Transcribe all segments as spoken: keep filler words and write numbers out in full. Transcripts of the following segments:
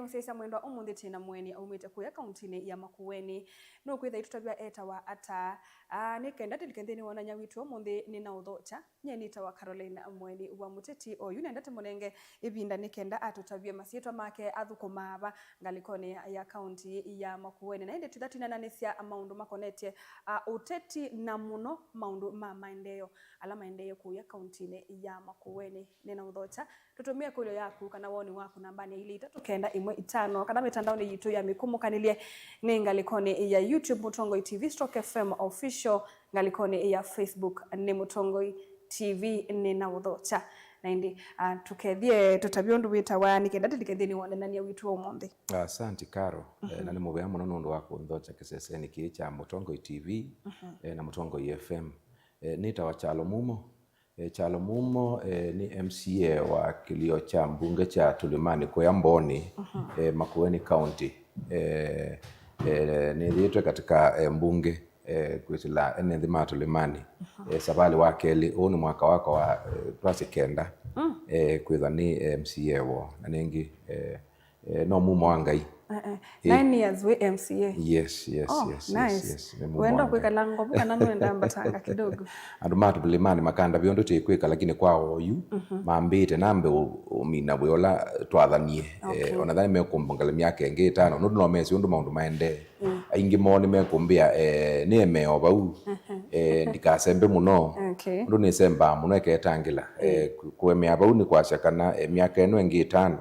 Mũsyaĩĩsya mwendwa, ũmũnthĩ twĩ na mũeni aumĩte kũya kauntinĩ ya Makueni. Nũkwĩtha itũtavya etawa ata? Ah, nĩ kenda tũlike nthĩnĩ wa ũneenany'a witũ ũmũnthĩ, nĩna ũthokya. Nyie nĩtawa Caroline Mũeni wa Mũteti. Oyu nenda tũmũnenge ĩvinda nĩ kenda atũtavye masyĩtwa make, athũkũmaa va ngalĩkonĩ ya kaunti ya Makueni. Na ĩndĩ twĩtha twĩneenanĩsya maũndũ makonetye, ah, ũteti na mũno maũndũ ma maendeeo ala maendee kũya kauntinĩ ya Makueni. Nĩna ũthokya. Tũtũmĩe ĩkũlyo yaku kana woni waku nambanĩ ya ilĩ itatũ kenda ĩmwe itano, kana mĩtandaonĩ yitũ ya mĩkũmũkanĩlye nĩ ngalĩkonĩ ya YouTube Mũtongoi T V stroke F M Official, ngalĩkonĩ ya Facebook nĩ Mũtongoi T V. Nĩna ũthokya. Na ĩndĩ, ah, tũkethie tũtavye ũndũ wĩtawa nĩ kenda tũlike nthĩnĩ wa ũneenany'a witũ wa ũmũnthĩ. Asanti, Caro. Eh, na nĩ mũvea mũno nũndũ wa kũnthokya kĩsesenĩ kĩĩ kya Mũtongoi T V, eh, na Mũtongoi F M. Eh, nĩtawa Kyalo Mumo. Eh, Kyalo Mumo, eh, nĩ M C A wa kĩlio kya mbunge kya Tũlĩmanĩ kũya Mboni, eh, Makueni County. Eh, eh, nĩthĩĩtwe katika, eh, mbunge, eh, kwĩsĩla ene nthĩ ma Tũlĩmanĩ. Eh, savalĩ wa kelĩ, ũũ nĩ mwaka wakwa wa, eh, twasye kenda, eh, kwĩthwa nĩ M C A woo. Na nĩngĩ, eh, eh, no mumo wa Ngai. Eh, eh. Eh. Nine years wĩ M C A? Yes, yes, oh, yes, yes, nice. Yes, nĩ mumo wenda wa Ngai. Kwĩkala ngovu kana nũenda mbatanga kidogo? Andũ ma Tũlĩmanĩ makandavya ũndũ tĩkwĩka, lakini kwa oyu, mambĩte nambe ũ-, ũmina wĩa ũla twathanie. Eh, okay. Ona thani mekũmbongelea myaka ĩngĩ ĩtano, nũndũ no mesi ũndũ maũndũ maendee. Mm. Aingĩ moo nĩmekũmbĩa, eh, nĩemee o vau. Eh, ndikasembe mũno. Okay. Ũndũ nĩsembaa mũno ĩketangĩla. Eh, mm, kũ-, kũemea vau nĩ kwasya kana, eh, myaka ĩno ĩngĩ ĩtano,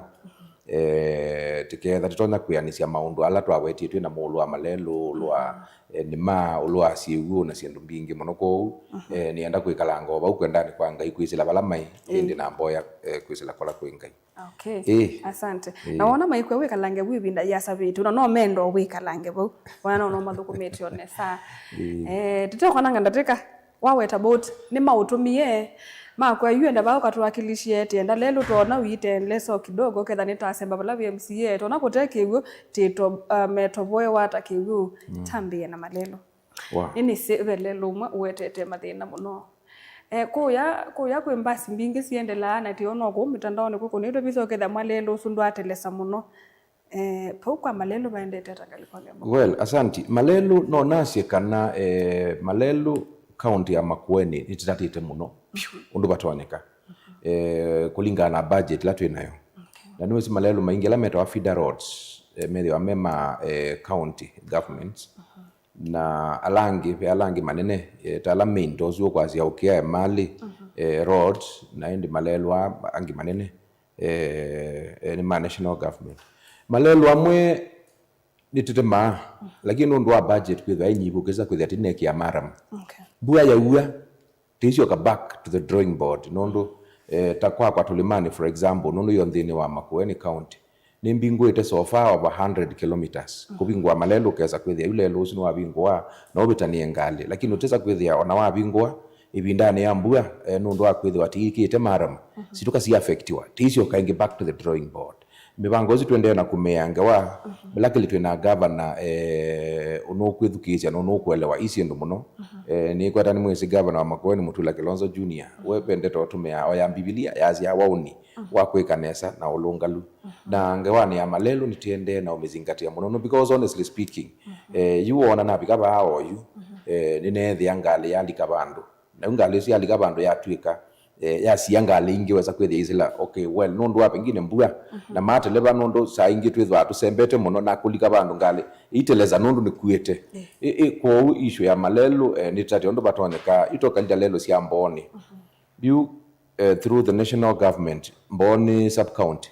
eh, tĩketha tĩtonya kwĩanĩsya maũndũ ala twawetie twĩ na mũũlũ wa malelũ, ũlũ wa, eh, nĩma, ũlũ wa syĩw'ũ na syĩndũ mbingĩ mũno. Kwoou, eh, nĩenda kwĩkalanga o vau kwendanĩ kwa Ngai kwĩsĩla vala maĩ, ĩndĩ na mboya, eh, kwĩsĩla kũla kwĩ Ngai. Okay. Ĩĩ. Asante. Ĩĩ. Na wona maikw'a wĩkalange vu ĩvinda yĩasa vĩtũ, na no menda o wĩkalange vau. Wona no, no mathũkũmĩte o nesa. Ĩĩ. Eh, tũtekwananga ndatĩka. Waweta about nĩ maũtũmie makwa yu enda vau katũwakilishe tienda lelũ twona wite leso kidogo ketha nĩtasemba vala V M C A twona kũte kĩw'ũ tĩto, uh, metovoewa ta kĩw'ũ. Mm. Tambĩe na malelũ. Wow. Nĩnĩsĩ ve lelũ ũmwe ũwetete mathĩna mũno. Eh, kũya, kũya kwĩ mbasi mbingĩ siendelaa na tio no kũu mĩtandaonĩ kũkũ nĩtũ visa ũketha mwa lelũ ũsu ndwatelesa mũno. Eh, vau kwa malelũ vaendete ata ngalĩkonĩ ya Makueni? Well, asanti. Malelũ no nasye kana, eh, malelũ kaunti ya Makueni nĩtĩtatĩte mũno, mhm, ũndũ vatonyeka, mhm, eh, kũlingana na budget ĩla twĩ nayo. Okay. Na nĩwĩsĩ malelũ maingĩ ala metawa feeder roads, eh, methĩwa me ma, eh, county governments. Mhm. Na ala angĩ, ve ala angĩ manene, eh, ta ala main, ta ũsu ũkwasya ũkĩa Emali, mhm, eh, road, na ĩndĩ malelũ aa angĩ manene, eh, eh, nĩ ma national government. Malelũ amwe nĩtĩtemaa, mhm, lakini nũndũ wa budget kwĩthwa ĩnyivu, ũkĩsa kwĩthĩa tĩnekĩa maram. Okay. Mbua yaua, tĩisyoka back to the drawing board, nũndũ, eh, ta kwakwa Tũlĩmanĩ, for example, nũndũ yo nthĩnĩ wa Makueni County, nĩmbingũĩte so far over hundred kilometres. Mm. Kũvingũa malelũ, ũkesa kwĩthĩa yu lelũ ũsu nĩwavingũa, na ũvĩtanĩe ngalĩ. Lakini ũtesa kwĩthĩa ona wavingũa, ĩvindanĩ ya mbua, eh, nũndũ wa kwĩthĩwa tĩikĩte maram, mhm, situka si affectiwa, tĩisyoka ĩngĩ back to the drawing board. Mĩvango ĩsu tũendee na kũmĩĩa ngewa, mhm, lakini twĩ na gavana, eh, ũnũkwĩthukĩĩsya na ũnũkũelewa ii syĩndũ mũno. Mhm. Eh, nĩkweta nĩmwĩsĩ gavana wa Makueni Mutula Kilonzo Junior, mhm, we vendete ũtũmĩa oya Mbivilia yasya waũni, mhm, wa kwĩka nesa na ũlũngalu. Mhm. Na ngewanĩ ya malelũ nĩtĩendee na ũmĩzingatĩa mũno, no, because honestly speaking, mhm, eh, yu woona navika vaa oyu, mhm, eh, nĩneethĩa ngalĩ yalika vandũ. Na yu ngalĩ ĩsu yalika vandũ yatw'ĩka, eh, yasia ngalĩ ingĩ, wesa kwĩthĩa isila, okay, well, nũndũ wa pengine mbua, mhm, na mateleva, nũndũ saa ingĩ twĩthwaa tũsembete mũno na kũlika vandũ ngalĩ iteleza nũndũ nĩkuĩte. Eh. Ĩ, ĩ, kwoou issue ya malelũ, eh, nĩtate ũndũ vatonyeka, itoka nja lelũ sya Mbooni. Mhm. Yu, eh, through the national government, Mbooni sub-county,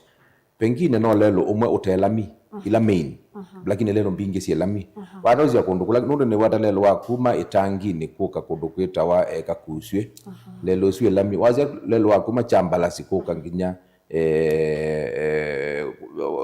pengine no lelũ ũmwe ũte lami, mhm, ila main, mhm, lakini lelũ mbingĩ syĩ lami. Mhm. Wataũsya kũndũ kũla, nũndũ nĩwata lelũ wa kuma Ĩtanginĩ kũka kũndũ kwĩtawa, eh, Kakusyĩ. Mhm. Lelũ ũsu wĩ lami. Wasya lelũ wa kuma Kyambalasi kũka nginya, eh, eh,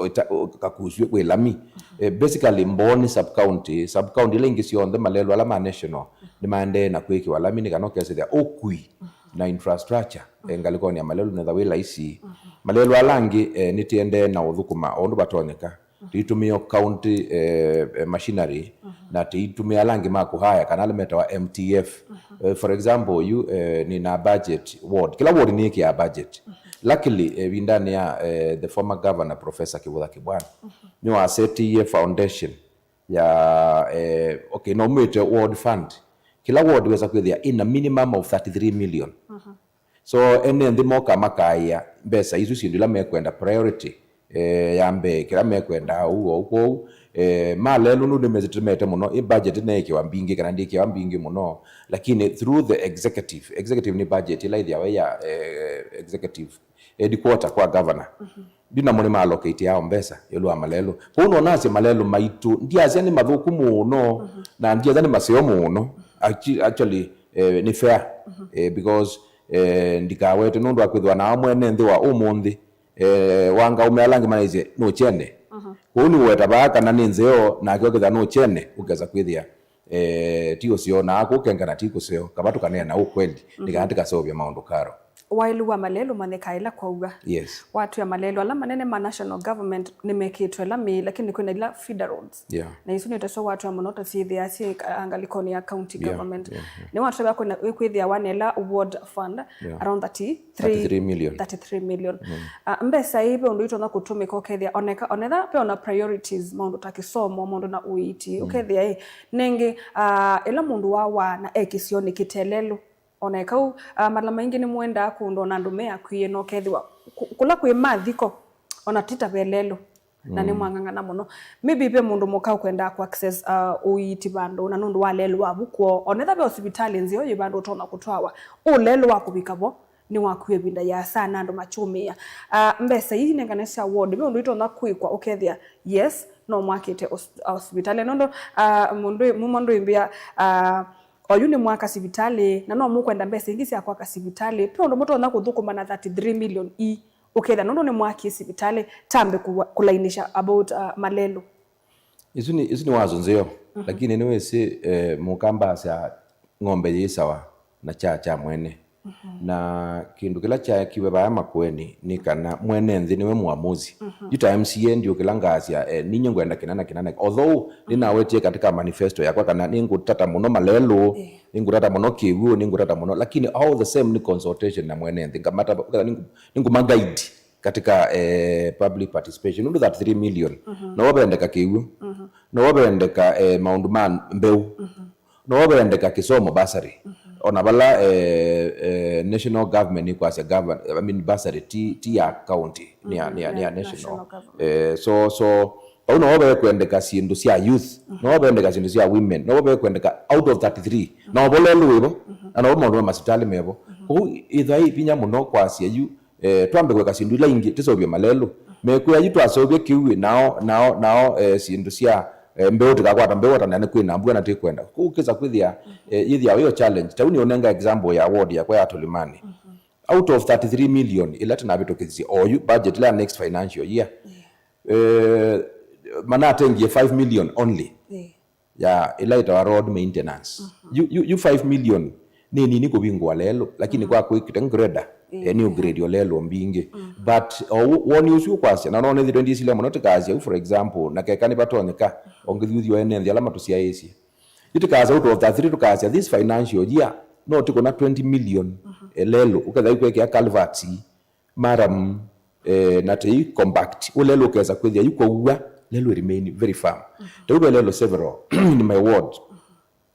ĩta-, Kakusyĩ wĩ lami. Mhm. Eh, basically, Mbooni sub-county, sub-county ila ingĩ syonthe, malelũ ala ma national, mhm, nĩmaendee na kwĩkĩwa lami, nĩ kana ũkesĩthĩa ũkui, mhm, na infrastructure, eh, ngalĩkonĩ ya malelũ nĩtha wĩ laisi. Mhm. Malelũ ala angĩ, eh, nĩtĩendee na ũthũkũma o ũndũ vatonyeka. Mhm. Tĩitũmĩa county, eh, eh, machinery, mhm, na tĩitũmĩa ala angĩ ma kũhaya kana ala metawa M T F. Mhm. Eh, for example, yu, eh, nĩna budget ward. Kĩla ward nĩkĩaa budget. Mhm. Luckily, eh, ĩvindanĩ ya, eh, the former governor, Professor Kĩvũtha Kĩbwana, nĩwasetiie foundation ya, eh, okay, no mwĩte ward fund. Kĩla ward wesa kwĩthĩa in a minimum of thirty-three million. So ene nthĩ moka makaĩa mbesa isu syĩndũ ila mekwenda priority, eh, ya mbee, kĩla mekwenda ũu o kwoou. Eh, ma lelũ nũndũ nĩmesĩtĩmete mũno, ĩ budget nĩĩkĩwa mbingĩ kana ndĩkĩwa mbingĩ mũno, lakini through the executive, executive nĩ budget ĩla ĩthĩawa ya, eh, executive headquarter kwa governor. Yu namo nĩma allocate ao mbesa ĩũlũ wa malelũ. Kwoou nonasya malelũ maitũ, ndiasya nĩ mathũku mũno, na ndiasya nĩ maseo mũno. Actu-, actually, eh, nĩ fair, eh, because, eh, ndikawete nũndũ wa kwĩthĩwa nao mwene nthĩ wa ũmũnthĩ, eh, wanga ũme ala angĩ manaisye nũkyene. Kwoou nĩweta vaa kana nĩ nzeo, nake ũkĩtha nũkyene, ũkesa kwĩthĩa, eh, ti ũseo, na akũkengana ti kũseo, kava tũkaneena ũkweli, nĩ kana tĩkaseũvya maũndũ karo. Waĩlu wa malelũ manyĩkaa ĩla kwaua. Yes. Watwĩa malelũ ala manene ma national government nĩmekĩtwe ĩla mĩĩ, lakini kwĩna ila feeder roads. Yeah. Na isu nĩteswa watwĩa mũno ta syĩthĩa syĩ, ah, ngalĩkonĩ ya county, yeah, government. Yeah, yeah. Nĩwatwĩa kwĩna, kwĩthĩawa na ĩla ward fund, yeah, around thirty-three, thirty-three million. Thirty-three million. Ah, mbesa ii ve ũndũ itonya kũtũmĩka ũkethĩa, oneka, onetha ve ona priorities, maũndũ ta kĩsomo, maũndũ na ũiiti. Ũkethĩa ĩ, nengĩ, ah, ĩla mũndũ wawa na e kĩsionĩ kĩte lelũ, ona ĩkau, ah, mala maingĩ nĩmũendaa kũndũ ona andũ me akwie, na ũkethĩwa kũ-, kũla kwĩ mathiko, ona ti ta ve lelũ. Na nĩ mwang'ang'ana mũno. Maybe ve mũndũ mũka ũkwendaa kũ access, uh, ũiiti vandũ, na nũndũ wa lelũ wavu kwoo. Onetha ve osivitalĩ nzeo yĩ vandũ ũtonya kũtwawa, ũ lelũ wa kũvika vo nĩwakua ĩvinda yĩasa na andũ makyũmĩĩa. Uh, mbesa ii nengane sya ward, ve ũndũ itonya kwĩkwa ũkethĩa, yes, no mwakĩte os-, osivitalĩ. Nũndũ, uh, mũndũ, mũmwe ndũimbĩa, uh, oyu nĩ mwaka sivitalĩ, na no mũkwenda mbesa ingĩ sya kwaka sivitalĩ. Ve ũndũ mũtonya kũthũkũma na thirty-three million ii. Ũkethĩa nũndũ nĩmwakie sivitalĩ, tambe kũwa-, kũlainisha about, uh, malelũ. Isu nĩ, isu nĩ wazo nzeo, lakini nĩwĩsĩ, eh, mũkamba asya ng'ombe yĩsawa na kyaa kya mwene. Na kĩndũ kĩla kyaekiwe vaya Makueni nĩ kana mwene nthĩ nĩwe mũamuzi. Yu ta M C A ndiũkĩla ngasya, eh, ninyie ngwenda kĩna na kĩna na, although nĩnawetie katika manifesto yakwa kana nĩngũtata mũno malelũ, nĩngũtata mũno kĩw'ũ, nĩngũtata mũno, lakini all the same nĩ consultation na mwene nthĩ. Ngamata, nĩngũ-, nĩngũma guide katika, eh, public participation. Nũndũ thirty-three million, no wavendeka kĩw'ũ, no wavendeka, eh, maũndũ ma mbeũ, no wavendeka kĩsomo bursary. Ona vala, eh, eh, national government nĩkwasya govern-, I mean bursary ti, ti ya county, nĩ ya, nĩ ya, nĩ ya national. Eh, so, so, vau no vekwendeka syĩndũ sya youth, no vekwendeka syĩndũ sya women, no vekwendeka out of thirty-three. Na ovo lelũ wĩvo, na no maũndũ ma masipitali mevo. Kwoou ĩthwa ĩ vinya mũno kwasya yu, eh, twambe kwĩka syĩndũ ila ingĩ, tĩseũvye malelũ. Mekwĩa yu twaseũvya kĩw'ũ, nao, nao, nao, eh, syĩndũ sya, eh, mbeũ tĩkakwata mbeũ, atanĩa nĩ kwĩna mbua na tĩkwenda. Kwoou kĩsa kwĩthĩa, eh, yĩthĩawa ĩyo challenge. Ta yu nĩũnenga example ya ward yakwa ya Tũlĩmanĩ. Out of thirty-three million ĩla tũnavĩtũkĩthisye oyu budget ĩla ya next financial year, eh, manatengie five million only ya ĩla ĩtawa road maintenance. Yu, yu, yu five million nĩ nini kũvingũa lelũ, lakini kwa kwĩkĩte grader, eh, nĩ upgrade o lelũ mbingĩ. But o woni ũsu ũkwasya, na no nĩthĩtwe ndĩsile mũno tĩkasya, for example, na keka nĩvatonyeka, ongĩthiũthiwa ene nthĩ ala matũsyaĩĩsye. Yu tĩkasya out of the three, tũkasya this financial year, no tĩkũna twenty million, eh, lelũ, ũkethĩa yu kwĩkĩa culverts, maram, eh, na tei compact. Ũ lelũ ũkesa kwĩthĩa yu kwaua, lelũ remain very firm. Teu ve lelũ several in my ward,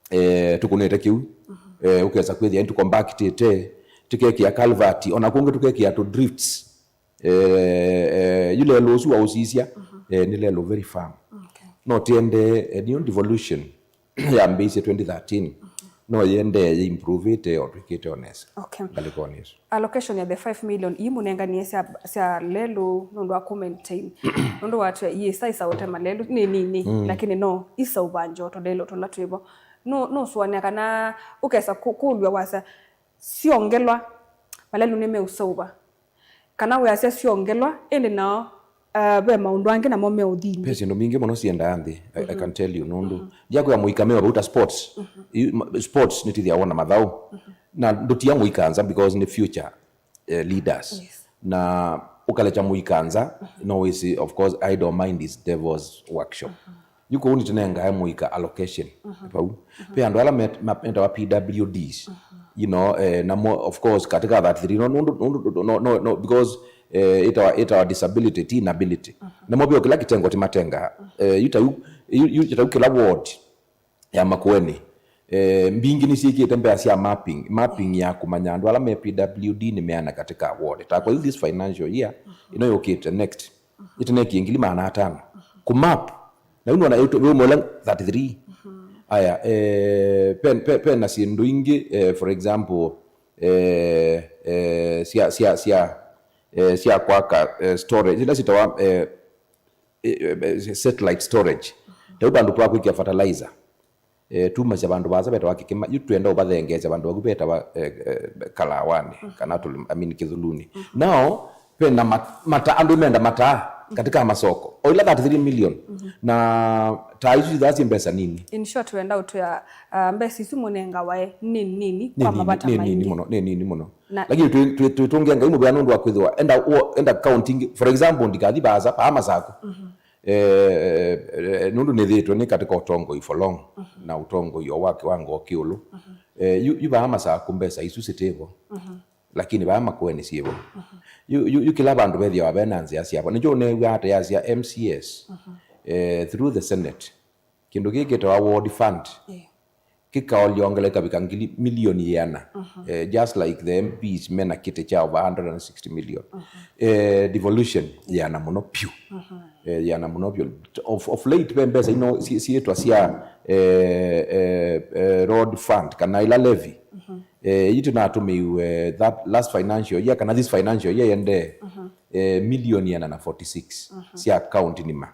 eh, tũkũnĩte kĩu, eh, ũkesa kwĩthĩa nĩtũcompactĩte, tũkekĩa culvert, ona kũngĩ tũkekĩa tũ drifts. Eh, eh, yu lelũ ũsu waũsisya, eh, nĩ lelũ very firm. Okay. No tiende, eh, nĩyo devolution yambĩĩsye twenty thirteen, no yĩendee yĩimprovĩte o twĩkĩte o nesa. Okay. Ngalĩkonĩ ĩsu. Allocation ya the five million ii mũnenganie sya, sya lelũ nũndũ wa kũ maintain. Nũndũ watwĩa iĩsa isaũte malelũ nĩ nini, lakini no isaũva njoto lelũ tũla twĩvo. No, nũsũanĩa kana ũkesa kũ-, kũlw'a wasya syongelwa, malelũ nĩmeũseũva. Kana wĩasya syongelwa, ĩndĩ nao, uh, ve maũndũ angĩ namo meũthini. Ve syĩndũ mbingĩ mũno siendaa nthĩ, I, I can tell you, nũndũ ndiakwĩa mũika meo vau ta sports. I, ma-, sports nĩtithĩawa na mathaũ. Na ndũtia mũika nza because nĩ future, eh, leaders. Yes. Na ũkalekya mũika nza, no wĩsĩ, of course, idle mind is devil's workshop. Yu kũu nĩtũnengae mũika allocation vau. Ve andũ ala met-, ma-, metawa P W Ds. You know, eh, namo, of course, katika that three, no, no, no, no, no, no, because, eh, itawa, itawa disability, ti inability. Namo pia kila kitengo timatenga. Eh, yu ta yu, yu, yu ta yu kila ward ya Makueni. Eh, mbingi nĩsyĩkĩte mbea sya mapping, mapping ya kũmanya andũ ala me P W D nĩ meana katika ward. Ta kwa yu this financial year, ĩno yũkĩte next, ĩtenekie ngili maana atano. Kũmap, na yu nona yu, yu mola thirty-three. Aya, eh, pe, pe, pe na syĩndũ ingĩ, eh, for example, eh, eh, sya, sya, sya, eh, sya kwaka, eh, storage, ila sitawa, eh, eh, eh, satellite storage. Ta yu vandũ twa kwĩkĩa fertilizer. Eh, tumasya vandũ vaasa vetawa Kĩkĩma, yu twenda ũvathengeesya vandũ vaku vetawa, eh, eh, Kalawanĩ, kana tũlĩ, I mean, Kĩthulunĩ. Now, vena mat-, mata, andũ menda mataa katika masoko. O ila thirty-three million. Na taa isu ithaa syĩ mbesa nini. In short, wenda ũtwĩa, uh, mbesa isu mũnengawa nĩ nini kwa mavata maingĩ. Nĩ nini mũno, nĩ nini mũno. Na lakini twĩ, twĩ, twĩtũngĩa Ngai mũvea nũndũ wa kwĩthĩwa enda, enda counting, for example, ndikathi vaasa, vaa Masaku. Eh, eh, eh, nũndũ nĩthĩĩtwe nĩ katika ũtongoi for long, na ũtongoi o wa kĩwango kĩ ũlũ. Eh, yu, yu vaa Masaku mbesa isu sitĩvo, lakini vaa Makueni syĩvo. Yu, yu, yu kĩla vandũ vethĩawa vena nzĩa syavo. Nĩkyo ũneew'a ata yasya M C As, eh, through the Senate, kĩndũ kĩĩ kĩtawa Ward Fund, kĩkaolyongeleka vika ngili milioni ĩana. Eh, just like the M Ps mena kĩtĩ kya over hundred and sixty million. Eh, devolution yĩana mũno pyũ. Eh, yĩana mũno pyũ. Of, of late, ve mbesa ino si-, siĩtwa sya, eh, eh, eh, road fund, kana ila levy. Eh, ii tũnatũmĩiwe that last financial year, kana this financial year yendee, eh, milioni ĩana na forty-six sya county nima.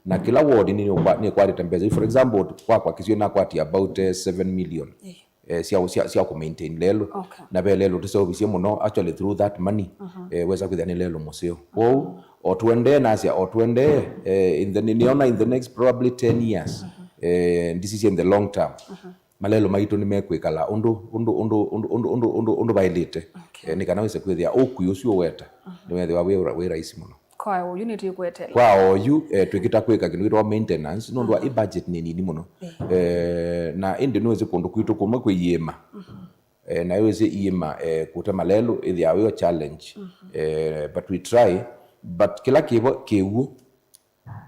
Na kĩla ward nĩ, nĩkwa-, nĩkwatĩte mbesa. For example, kwakwa Kĩsio nakwati about, eh, seven million, eh, sya, sya, sya kũmaintain lelũ. Na ve lelũ tũseũvisye mũno, actually, through that money, eh, wesa kwĩthĩa nĩ lelũ mũseo. Kwoou, o tũendee nasya, o tũendee, eh, in the, nĩona in the next probably ten years, eh, ndisisye in the long term, malelũ maitũ nĩmekwĩkala ũndũ, ũndũ, ũndũ vaĩlĩte. Eh, nĩ kana wĩse kwĩthĩa ũkui ũsu ũweta nĩwethĩwa wĩ ra-, wĩ raisi mũno. Kwa oyu nĩtwĩkwetela. Kwa oyu, eh, twĩkĩta kwĩka kĩndũ kĩtawa maintenance, nũndũ wa i budget nĩ nini mũno. Eh, na ĩndĩ nĩwĩsĩ kũndũ kwitũ kũmwe kwĩ iĩma. Eh, na wĩsĩ iĩma, eh, kũte malelũ ĩthĩawa wĩo challenge. Eh, but we try, but kĩla kĩvo kĩw'ũ,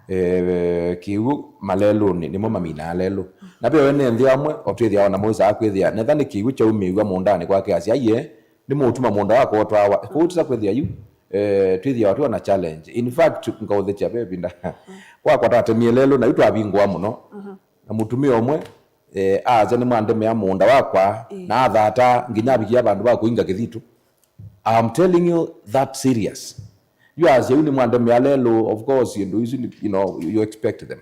eh, kĩw'ũ malelũnĩ, nĩmo maminaa lelũ. Na ve ene nthĩ amwe, o twĩthĩawa namo wĩsaa kwĩthĩa, netha nĩ kĩw'ũ kyaumĩĩw'a mũũndanĩ kwake, asya, "Aiee, nĩmũũtuma mũũnda wakwa ũtwawa." Kwoou tisa kwĩthĩa yu, eh, twĩthĩawa twĩ na challenge. In fact, ngaũthĩkya ve ĩvinda kwakwa tatemie lelũ, na yu twavingũa mũno. Na mũtumĩa ũmwe, eh, aasya, "Nĩmwandemea mũũnda wakwa," na athata nginya avikia vandũ va kũinga kĩthitũ. I'm telling you that serious. Yu asya, "Yu nĩmwandemea lelũ," of course, syĩndũ isu, you know, you expect them.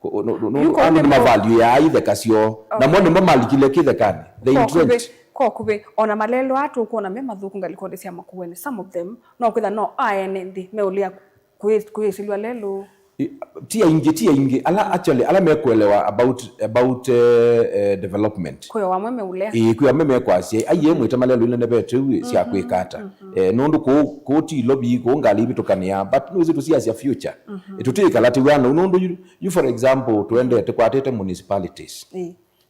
Ko-, no, no, no, yu andũ nĩmavalue ya itheka syoo. Namo nĩmo malikile kĩthekanĩ. They entrenched. Kwa kũvĩ, ona malelũ aa tũkwona me mathũku ngalĩkonĩ sya Makueni, some of them, no kwĩtha no aene nthĩ meũlĩa kwĩ-, kwĩsĩlw'a lelũ. I-, ti aingĩ, ti aingĩ. Ala, actually, ala mekuelewa about, about, eh, eh, development. Kwĩ o amwe meũlea. Ĩĩ, kwĩ amwe mekwasya, "Aiee, mwĩte malelũ inenevete u sya kwĩka ata?" Eh, nũndũ kũu, kũu ti lobi, kũu ngalĩ ivĩtũkanĩa, but nĩwĩsĩ tũsiasya future. Eh, tũtĩĩkala tĩw'ana, nũndũ yu, yu, for example, tũendete kwatĩte municipalities.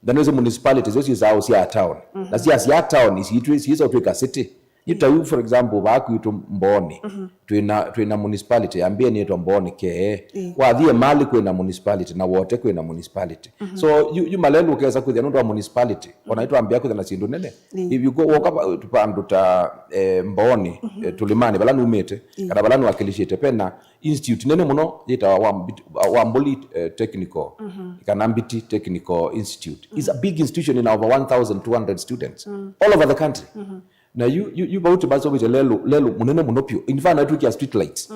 Na nĩwĩsĩ municipalities icio syĩsaa ũsyaa town. Na syasyaa town, isiitwĩ-, siĩsa ũtwĩka city. Yu ta yu, for example, vaa kwitũ Mbooni, twĩna, twĩna municipality yambĩe nĩtwa Mbooni Kee. Wathi Emali kwĩna municipality, na Wote kwĩna municipality. So, yu, yu malelũ ũkesa kwĩthĩa nũndũ wa municipality, ona itwambĩa kwĩthĩa na syĩndũ nene. If you go, woka va-, vandũ ta, eh, Mbooni, eh, Tũlĩmanĩ, vala numĩte, kana vala nĩwakilishĩte, pena institute nene mũno yĩtawa Wambit-, Wambũli, eh, Technical, kana Mbiti Technical Institute. It's a big institution in over one thousand two hundred students all over the country. Na yu, yu, yu vau tĩmasovĩte lelũ, lelũ mũnene mũno pyũ. In fact, naitwĩkĩa street lights.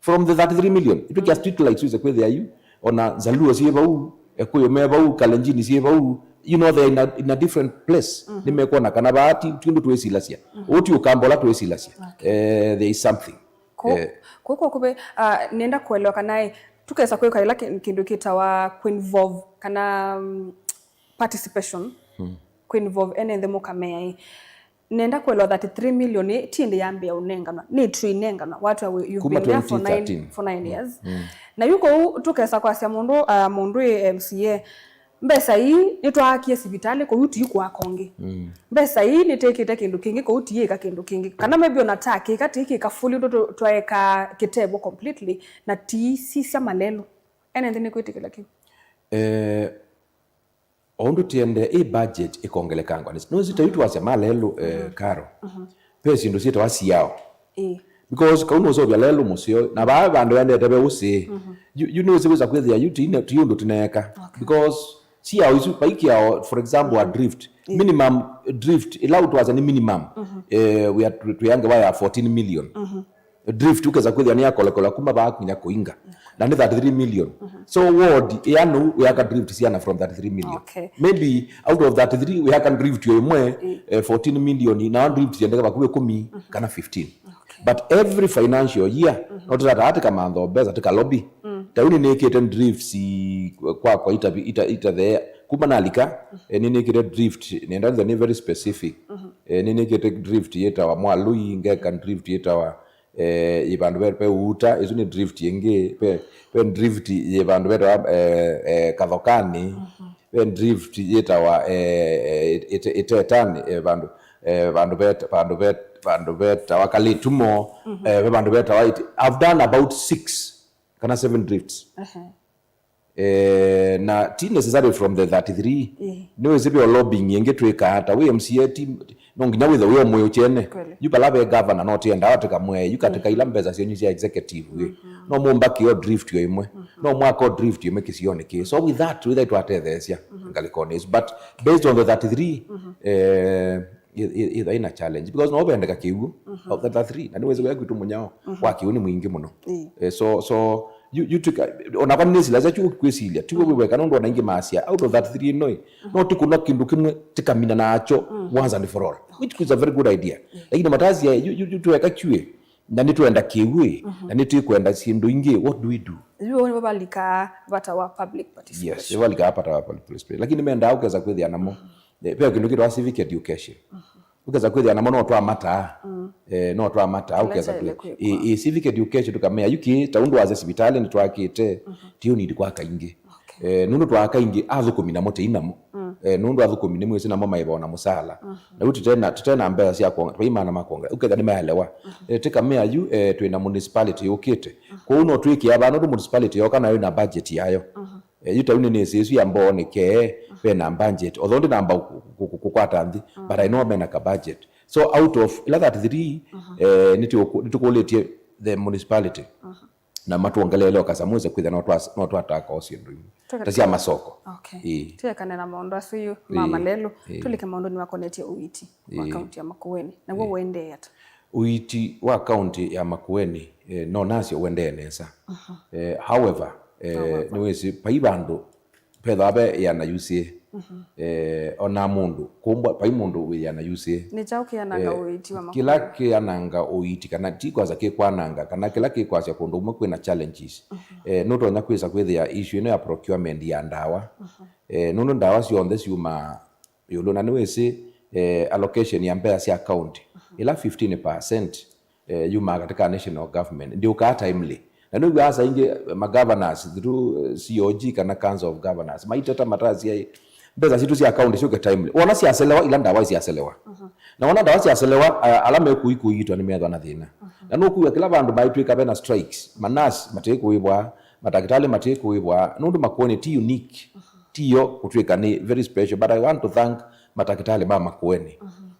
From the thirty-three million, itwĩkĩa street lights wĩse kwĩthĩa yu. Ona Nzaluo syĩ vau, Ekũyũ me vau, Kalenjin syĩ vau. You know, they're in a, in a different place. Nĩmekwona kana vaa ti, ti ũndũ twĩsilasya. Ũũ ti Ũkamba ũla twĩsilasya. Eh, there is something. Kũ-, eh, kũ-, kũ-, kũvĩ, ah, nĩenda kũelewa kana, eh, tũkesa kwĩka ĩla kĩ-, kĩndũ kĩtawa kũ-involve kana, mm, participation, kũ-involve ene nthĩ mũkamea ĩ. Nenda kũelewa thirty-three million ĩ, ti ĩndĩ yambĩa ũnenganwa, nĩ ĩtw'ĩnenganwa, what are we, you've been there for nine, for nine years. Na yu kũu tũkesa kwasya mũndũ, ah, mũndũ ĩ M C A, Mbesa ii nĩtwaakie sivitalĩ, kũu ti kwaka ũngĩ. Mm. Mbesa ii nĩtĩkĩte kĩndũ kĩngĩ, kũu ti yĩka kĩndũ kĩngĩ. Kana maybe ona ta kĩka ti kĩka fully, tũ-, twaeka kĩtevo completely, na ti sisya malelũ. Ene nthĩ nĩkwĩtĩkĩla kĩu. Eh, o ũndũ tiende, ĩ budget ĩkongelekangwa. Nĩwĩsĩ ta yu twasya malelũ, eh, Carol. Ve syĩndũ syĩtawa siao. Ĩĩ. Because kau nũseũvya lelũ mũseo, na vaa vandũ endete ve ũsĩ. Yu, yu nĩwĩsĩ wĩsa kwĩthĩa yu ti ne-, ti ũndũ tũneeka. Okay. Because siao isu, vai kĩao, for example, a drift. Ĩĩ. Minimum drift, ĩla ũtwasya nĩ minimum. Eh, we are tw-, twĩange wa ya fourteen million. Drift ũkesa kwĩthĩa nĩ yakolekola kuma vaa kinya kũinga. Na nĩ thirty-three million. So ward ĩana ũyaka drift siana from thirty-three million. Okay. Maybe out of thirty-three, ũyaka drift yo ĩmwe, eh, fourteen million, na drift yendeke vakuvĩ kũmi kana fifteen. Okay. But every financial year, no tũtata tĩkamantha mbesa, tĩka lobby. Ta yu nĩnĩkĩte drifts i-, kwakwa ita-, ita-, itathea. Kuma nalika, eh, nĩnĩkĩte drift, nenda nĩ very specific. Eh, nĩnĩkĩte drift yĩtawa Mwalui, ngeka drift yĩtawa eh, yĩ vandũ ve, ve Uuta, ĩsu nĩ drift ĩngĩ, ve, ve drift yĩ vandũ vetawa, eh, eh, Kathokani, ve drift yĩtawa, eh, eh, Ite-, Itetani, eh, vandũ, eh, vandũ vet-, vandũ vet-, vandũ vetawa Kalitumo, eh, ve vandũ vetawa Iti-, I've done about six kana seven drifts. Eh, na ti necessary from the thirty-three. Ĩĩ. Nĩwĩsĩ ve lobbying ĩngĩ twĩkaa ta wĩ M C A ti, no nginya wĩthe wĩ o mwĩũ kyene. Kweli. Yu vala ve governor no tienda atĩka mwee, yu katĩka ila mbesa syenyu sya executive ĩ. No mũmbakĩo drift yo ĩmwe. No mwako drift ĩmwe kĩsionĩ kĩĩ. So with that, wĩthe twatetheesya ngalĩkonĩ ĩsu. But based on the thirty-three, eh, ĩ-, ĩ-, ĩtha ĩna challenge because no ũvendeka kĩw'ũ of the thirty-three, na nĩwĩsĩ wĩa kwitũ mũnyao wa kĩw'ũ nĩ mwingĩ mũno. Ĩĩ. Eh, so, so, you, you took a, onakwa nĩnĩsilya sya kyu kwĩsilya, ti we wĩweka nũndũ ona ingĩ masya, out of thirty-three ĩno ĩ, no tĩkũna kĩndũ kĩmwe tĩkamina nakyo once and for all, which is a very good idea. Lakini matasia, you, you, you tweka kyuĩ, na nĩtwenda kĩw'ũ ĩ, na nĩtwĩkwenda syĩndũ ingĩ, what do we do? Yu nĩvo valika vata wa public participation. Yes, nĩvo valika vata wa public participation. Lakini mendaa ũkesa kwĩthĩa namo. Eh, ve kĩndũ kĩtawa civic education. Ũkesa kwĩthĩa namo no twamataa. Eh, no twamataa, ũkesa kwĩ-, ĩ, ĩ, civic education tũkamea, yu kĩ, ta ũndũ wasya sivitalĩ nĩtwakĩte, ti ũnindi kwaka ingĩ. Eh, nũndũ twaka ingĩ, athũkũmi namo tei namo. Eh, nũndũ athũkũmi nĩmwĩsĩ namo maĩvawa na mũsala. Na yu tũtena, tũtena mbesa sya kwonga, twaimana makwonga. Ũketha nĩmaelewa. Eh, tĩkamea yu, eh, twĩna municipality yũkĩte. Kwoou no twĩkĩa vaa, nũndũ municipality yoka nayo ĩna budget yayo. Eh, yu ta yu nĩnĩsĩ ĩsu ya Mbooni kee, ve na budget. Although ndinamba kũ-, kũ-, kũ-, kũkwata nthĩ, but I know mena ka budget. So out of ila thirty-three, eh, nĩtũkũ-, nĩtũkũlĩtye the municipality. Na matwongeleele o kasamwĩse kwĩthĩa no twa-, no twataka o syĩndũ imwe. Ta sya masoko. Okay. Ĩĩ. Tũekane na maũndũ asu yu ma malelũ, tũlike maũndũnĩ makonetye ũiiti wa kaunti ya Makueni. Naw'o ũendee ata? Ũiiti wa kaunti ya Makueni, eh, no nasyo ũendee nesa. Eh, however, eh, nĩwĩsĩ, vai vandũ vethĩwa ve ĩana yusĩe. Eh, ona mũndũ, kũmbwa, vai mũndũ wĩ ĩana yusĩe. Nĩ kyaũ kĩananga ũiiti wa Makueni? Kĩla kĩananga ũiiti, kana ti kwasya kĩkwananga, kana kĩla kĩkwasya kũndũ ũmwe kwĩna challenges. Eh, nũtonya kwĩsa kwĩthĩa issue ĩno ya procurement ya ndawa. Eh, nũndũ ndawa syonthe syumaa ĩũlũ, na nĩwĩsĩ, eh, allocation ya mbesa sya county, ĩla fifteen percent, eh, yumaa katika national government, ndĩũkaa timely. Na nĩw'aa saa ingĩ, eh, ma governors, through, eh, C O G kana Council of Governors, maiteta matasya, "Ĩ, mbesa sitũ sya county syũke timely." Wona syaselewa, ila ndawa isyaselewa. Na wona ndawa syaselewa, a-, ala mekũi kũiitwa nĩmethwa na thĩna. Na nũkwĩw'a kĩla vandũ maitwĩka vena strikes, ma nurse matĩkũĩvwa, matakĩtalĩ matĩkũĩvwa, nũndũ Makueni ti unique. Tiyo kũtw'ĩka nĩ very special, but I want to thank matakĩtalĩ ma Makueni.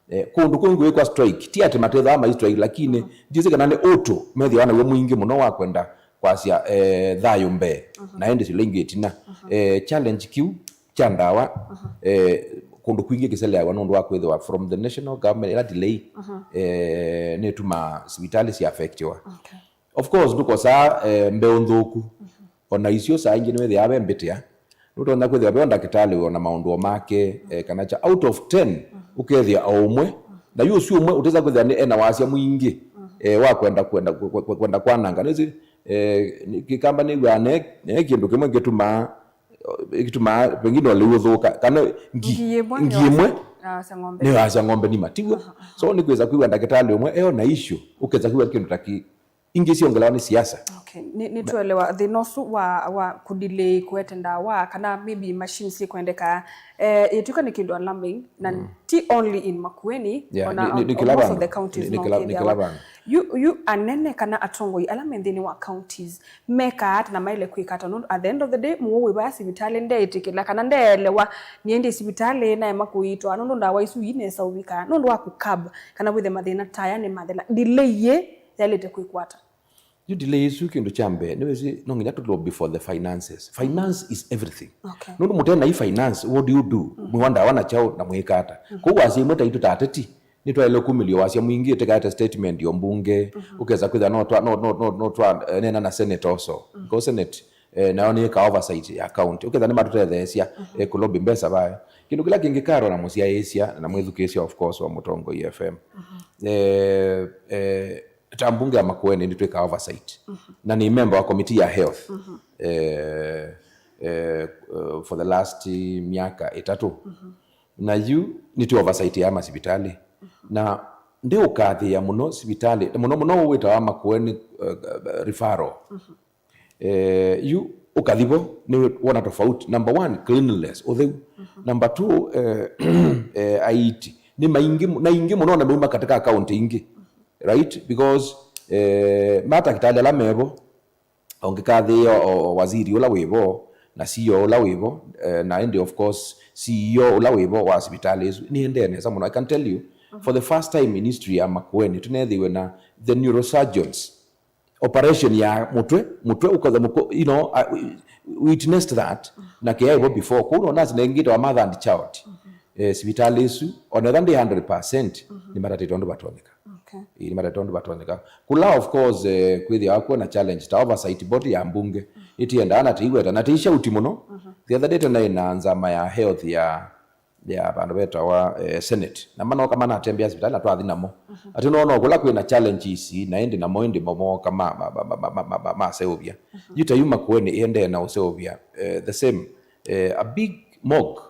Eh, kũndũ kũngĩ kwĩkwa strike, ti atĩ matethĩawa mai strike, lakini ndyĩsĩ kana nĩ ũtũ methĩawa naw'o mwingĩ mũno wa kwenda kwasya, eh, thayũ mbee, na ĩndĩ sila ingĩ ĩtina. Eh, challenge kĩu kya ndawa, eh, kũndũ kwingĩ kĩseleawa nũndũ wa kwĩthĩwa from the national government ĩla delay, eh, nĩtumaa sivitalĩ sya affectiwa. Okay. Of course, ndũkosaa, eh, mbeũ nthũku. Ona isyo saa ingĩ nĩwĩthĩawa ve mbĩtĩa. Nũtonya kwĩthĩwa ve o ndakĩtalĩ wĩ ona maũndũ o make, eh, kana kya. Out of ten, ũkethĩa o ũmwe. Na yu ũsu ũmwe ũtesa kwĩthĩa nĩ ena wasya mwingĩ, eh, wa kwenda, kwenda, kwe-, kwe-, kwenda kwananga. Nĩsĩ, eh, nĩ-, Kĩkamba nĩw'aa ne, ne kĩndũ kĩmwe kĩtumaa, kĩtumaa pengine o lĩu ũthũka. Kana ngi-, ngi ĩmwe ngi ĩmwe nĩwasya ng'ombe nĩwasya ng'ombe nima. Tiw'o? So nĩkwĩsa kwĩw'a ndakĩtalĩ ũmwe eo na issue, ũkesa kwĩw'a kĩndũ ta kĩ, ingĩ siongelawa nĩ siasa. Okay. Nĩ, nĩ tuelewa thĩna ũsu wa, wa kudelay kũete ndawa kana maybe machines ikwendeka, eh, ĩtuĩka nĩ kĩndũ alarming na mm. ti only in Makueni, yeah, ona nĩ, nĩ, nĩ kĩla vandũ. Most of the counties nĩ, nĩ no kĩla, nĩ kĩla vandũ. Yu, yu anene kana atongoi ala me nthĩnĩ wa counties mekaa ata na maĩle kwĩka ata? Nũndũ at the end of the day, mũwau wĩ vaa sivitalĩ ndeĩtĩkĩla kana ndeelewa nĩendie sivitalĩ naema kũiitwa nũndũ ndawa isu inesa ũvika nũndũ wa kũcurb kana wĩthe mathĩna ta aya nĩmathela. Delay yĩ yaĩlĩte kwĩkwata. Yu delay ĩsu kĩndũ kya mbee, nĩwĩsĩ no nginya tũlobby for the finances. Finance is everything. Okay. Nũndũ mũte na i finance, what do you do? Mm. Mwĩwa ndawa na kyaũ na mwĩka ata? Mm. Kwoou wasya imwe ta itũ ta ateti, nĩtwaĩle kumĩlya wasya mwingĩ, tũkaete statement yo mbunge, mhm, ũkesa kwĩthĩa no twa, no, no, no, no twa, eh, neena na Senate also. Mm. Because Senate, eh, nayo nĩĩkaa oversight ya county. Ũketha nĩmatũtetheesya, mhm, eh, kũlobby mbesa vae. Kĩndũ kĩla kĩngĩ Karo na mũsyaĩĩsya, na mwĩthukĩĩsya of course wa Mũtongoi F M. Mhm. Eh, eh, ta mbunge ya Makueni nĩtwĩkaa oversight. Mhm. Na nĩ member wa committee ya health. Mhm. Eh, eh, eh, for the last myaka ĩtatũ. Mhm. Na yu nĩtwĩ oversight ya masivitalĩ. Mhm. Na ndiũkathĩĩa mũno sivitalĩ, mũno mũno ũũ wĩtawa Makueni, eh, referral. Mhm. Eh, yu ũkathi vo nĩ wona tofauti. Number one, cleanliness, ũtheu. Mhm. Number two, eh, eh, aiti nĩ maingĩ mu-, na ingĩ mũno na mauma katika kaunti ingĩ. Mhm. Right? Because, eh, matakitali ala mevo, ũngĩkathĩĩa o, o waziri ũla wĩvo, na C E O ũla wĩvo, eh, na ĩndĩ of course C E O ũla wĩvo wa sivitalĩ ĩsu, nĩendee nesa mũno. I can tell you, mhm, for the first time in history ya Makueni, tũneethĩiwe na the neurosurgeons, operation ya mũtwe, mũtwe ũkatha mũko, you know, I, we witnessed that, mhm, na kĩaĩvo before. Kwoou no nasi nengĩte wa mother and child, mhm, eh, sivitalĩ ĩsu, onetha ndĩ hundred percent, mhm, nĩmatatĩte ũndũ vatonyeka. Okay. Ĩĩ, nĩmatatĩte ũndũ vatonyeka. Kũla, of course, eh, kwĩthĩawa kwĩna challenge ta oversight board ya mbunge, mhm, ĩtiendaa na tĩiweta, na tĩishauti mũno. Mhm. The other day tena ĩna nzama ya health ya ya vandũ vetawa, eh, Senate. Na manoka manatembea sivitalĩ na twathi namo. Mhm. Atĩ no, no kũla kwĩna challenges na ĩndĩ namo ĩndĩ mo-, mooka ma, ma, maseũvya. Mhm. Yu ta yu Makueni ĩendee na ũseũvya, eh, the same, eh, a big morgue,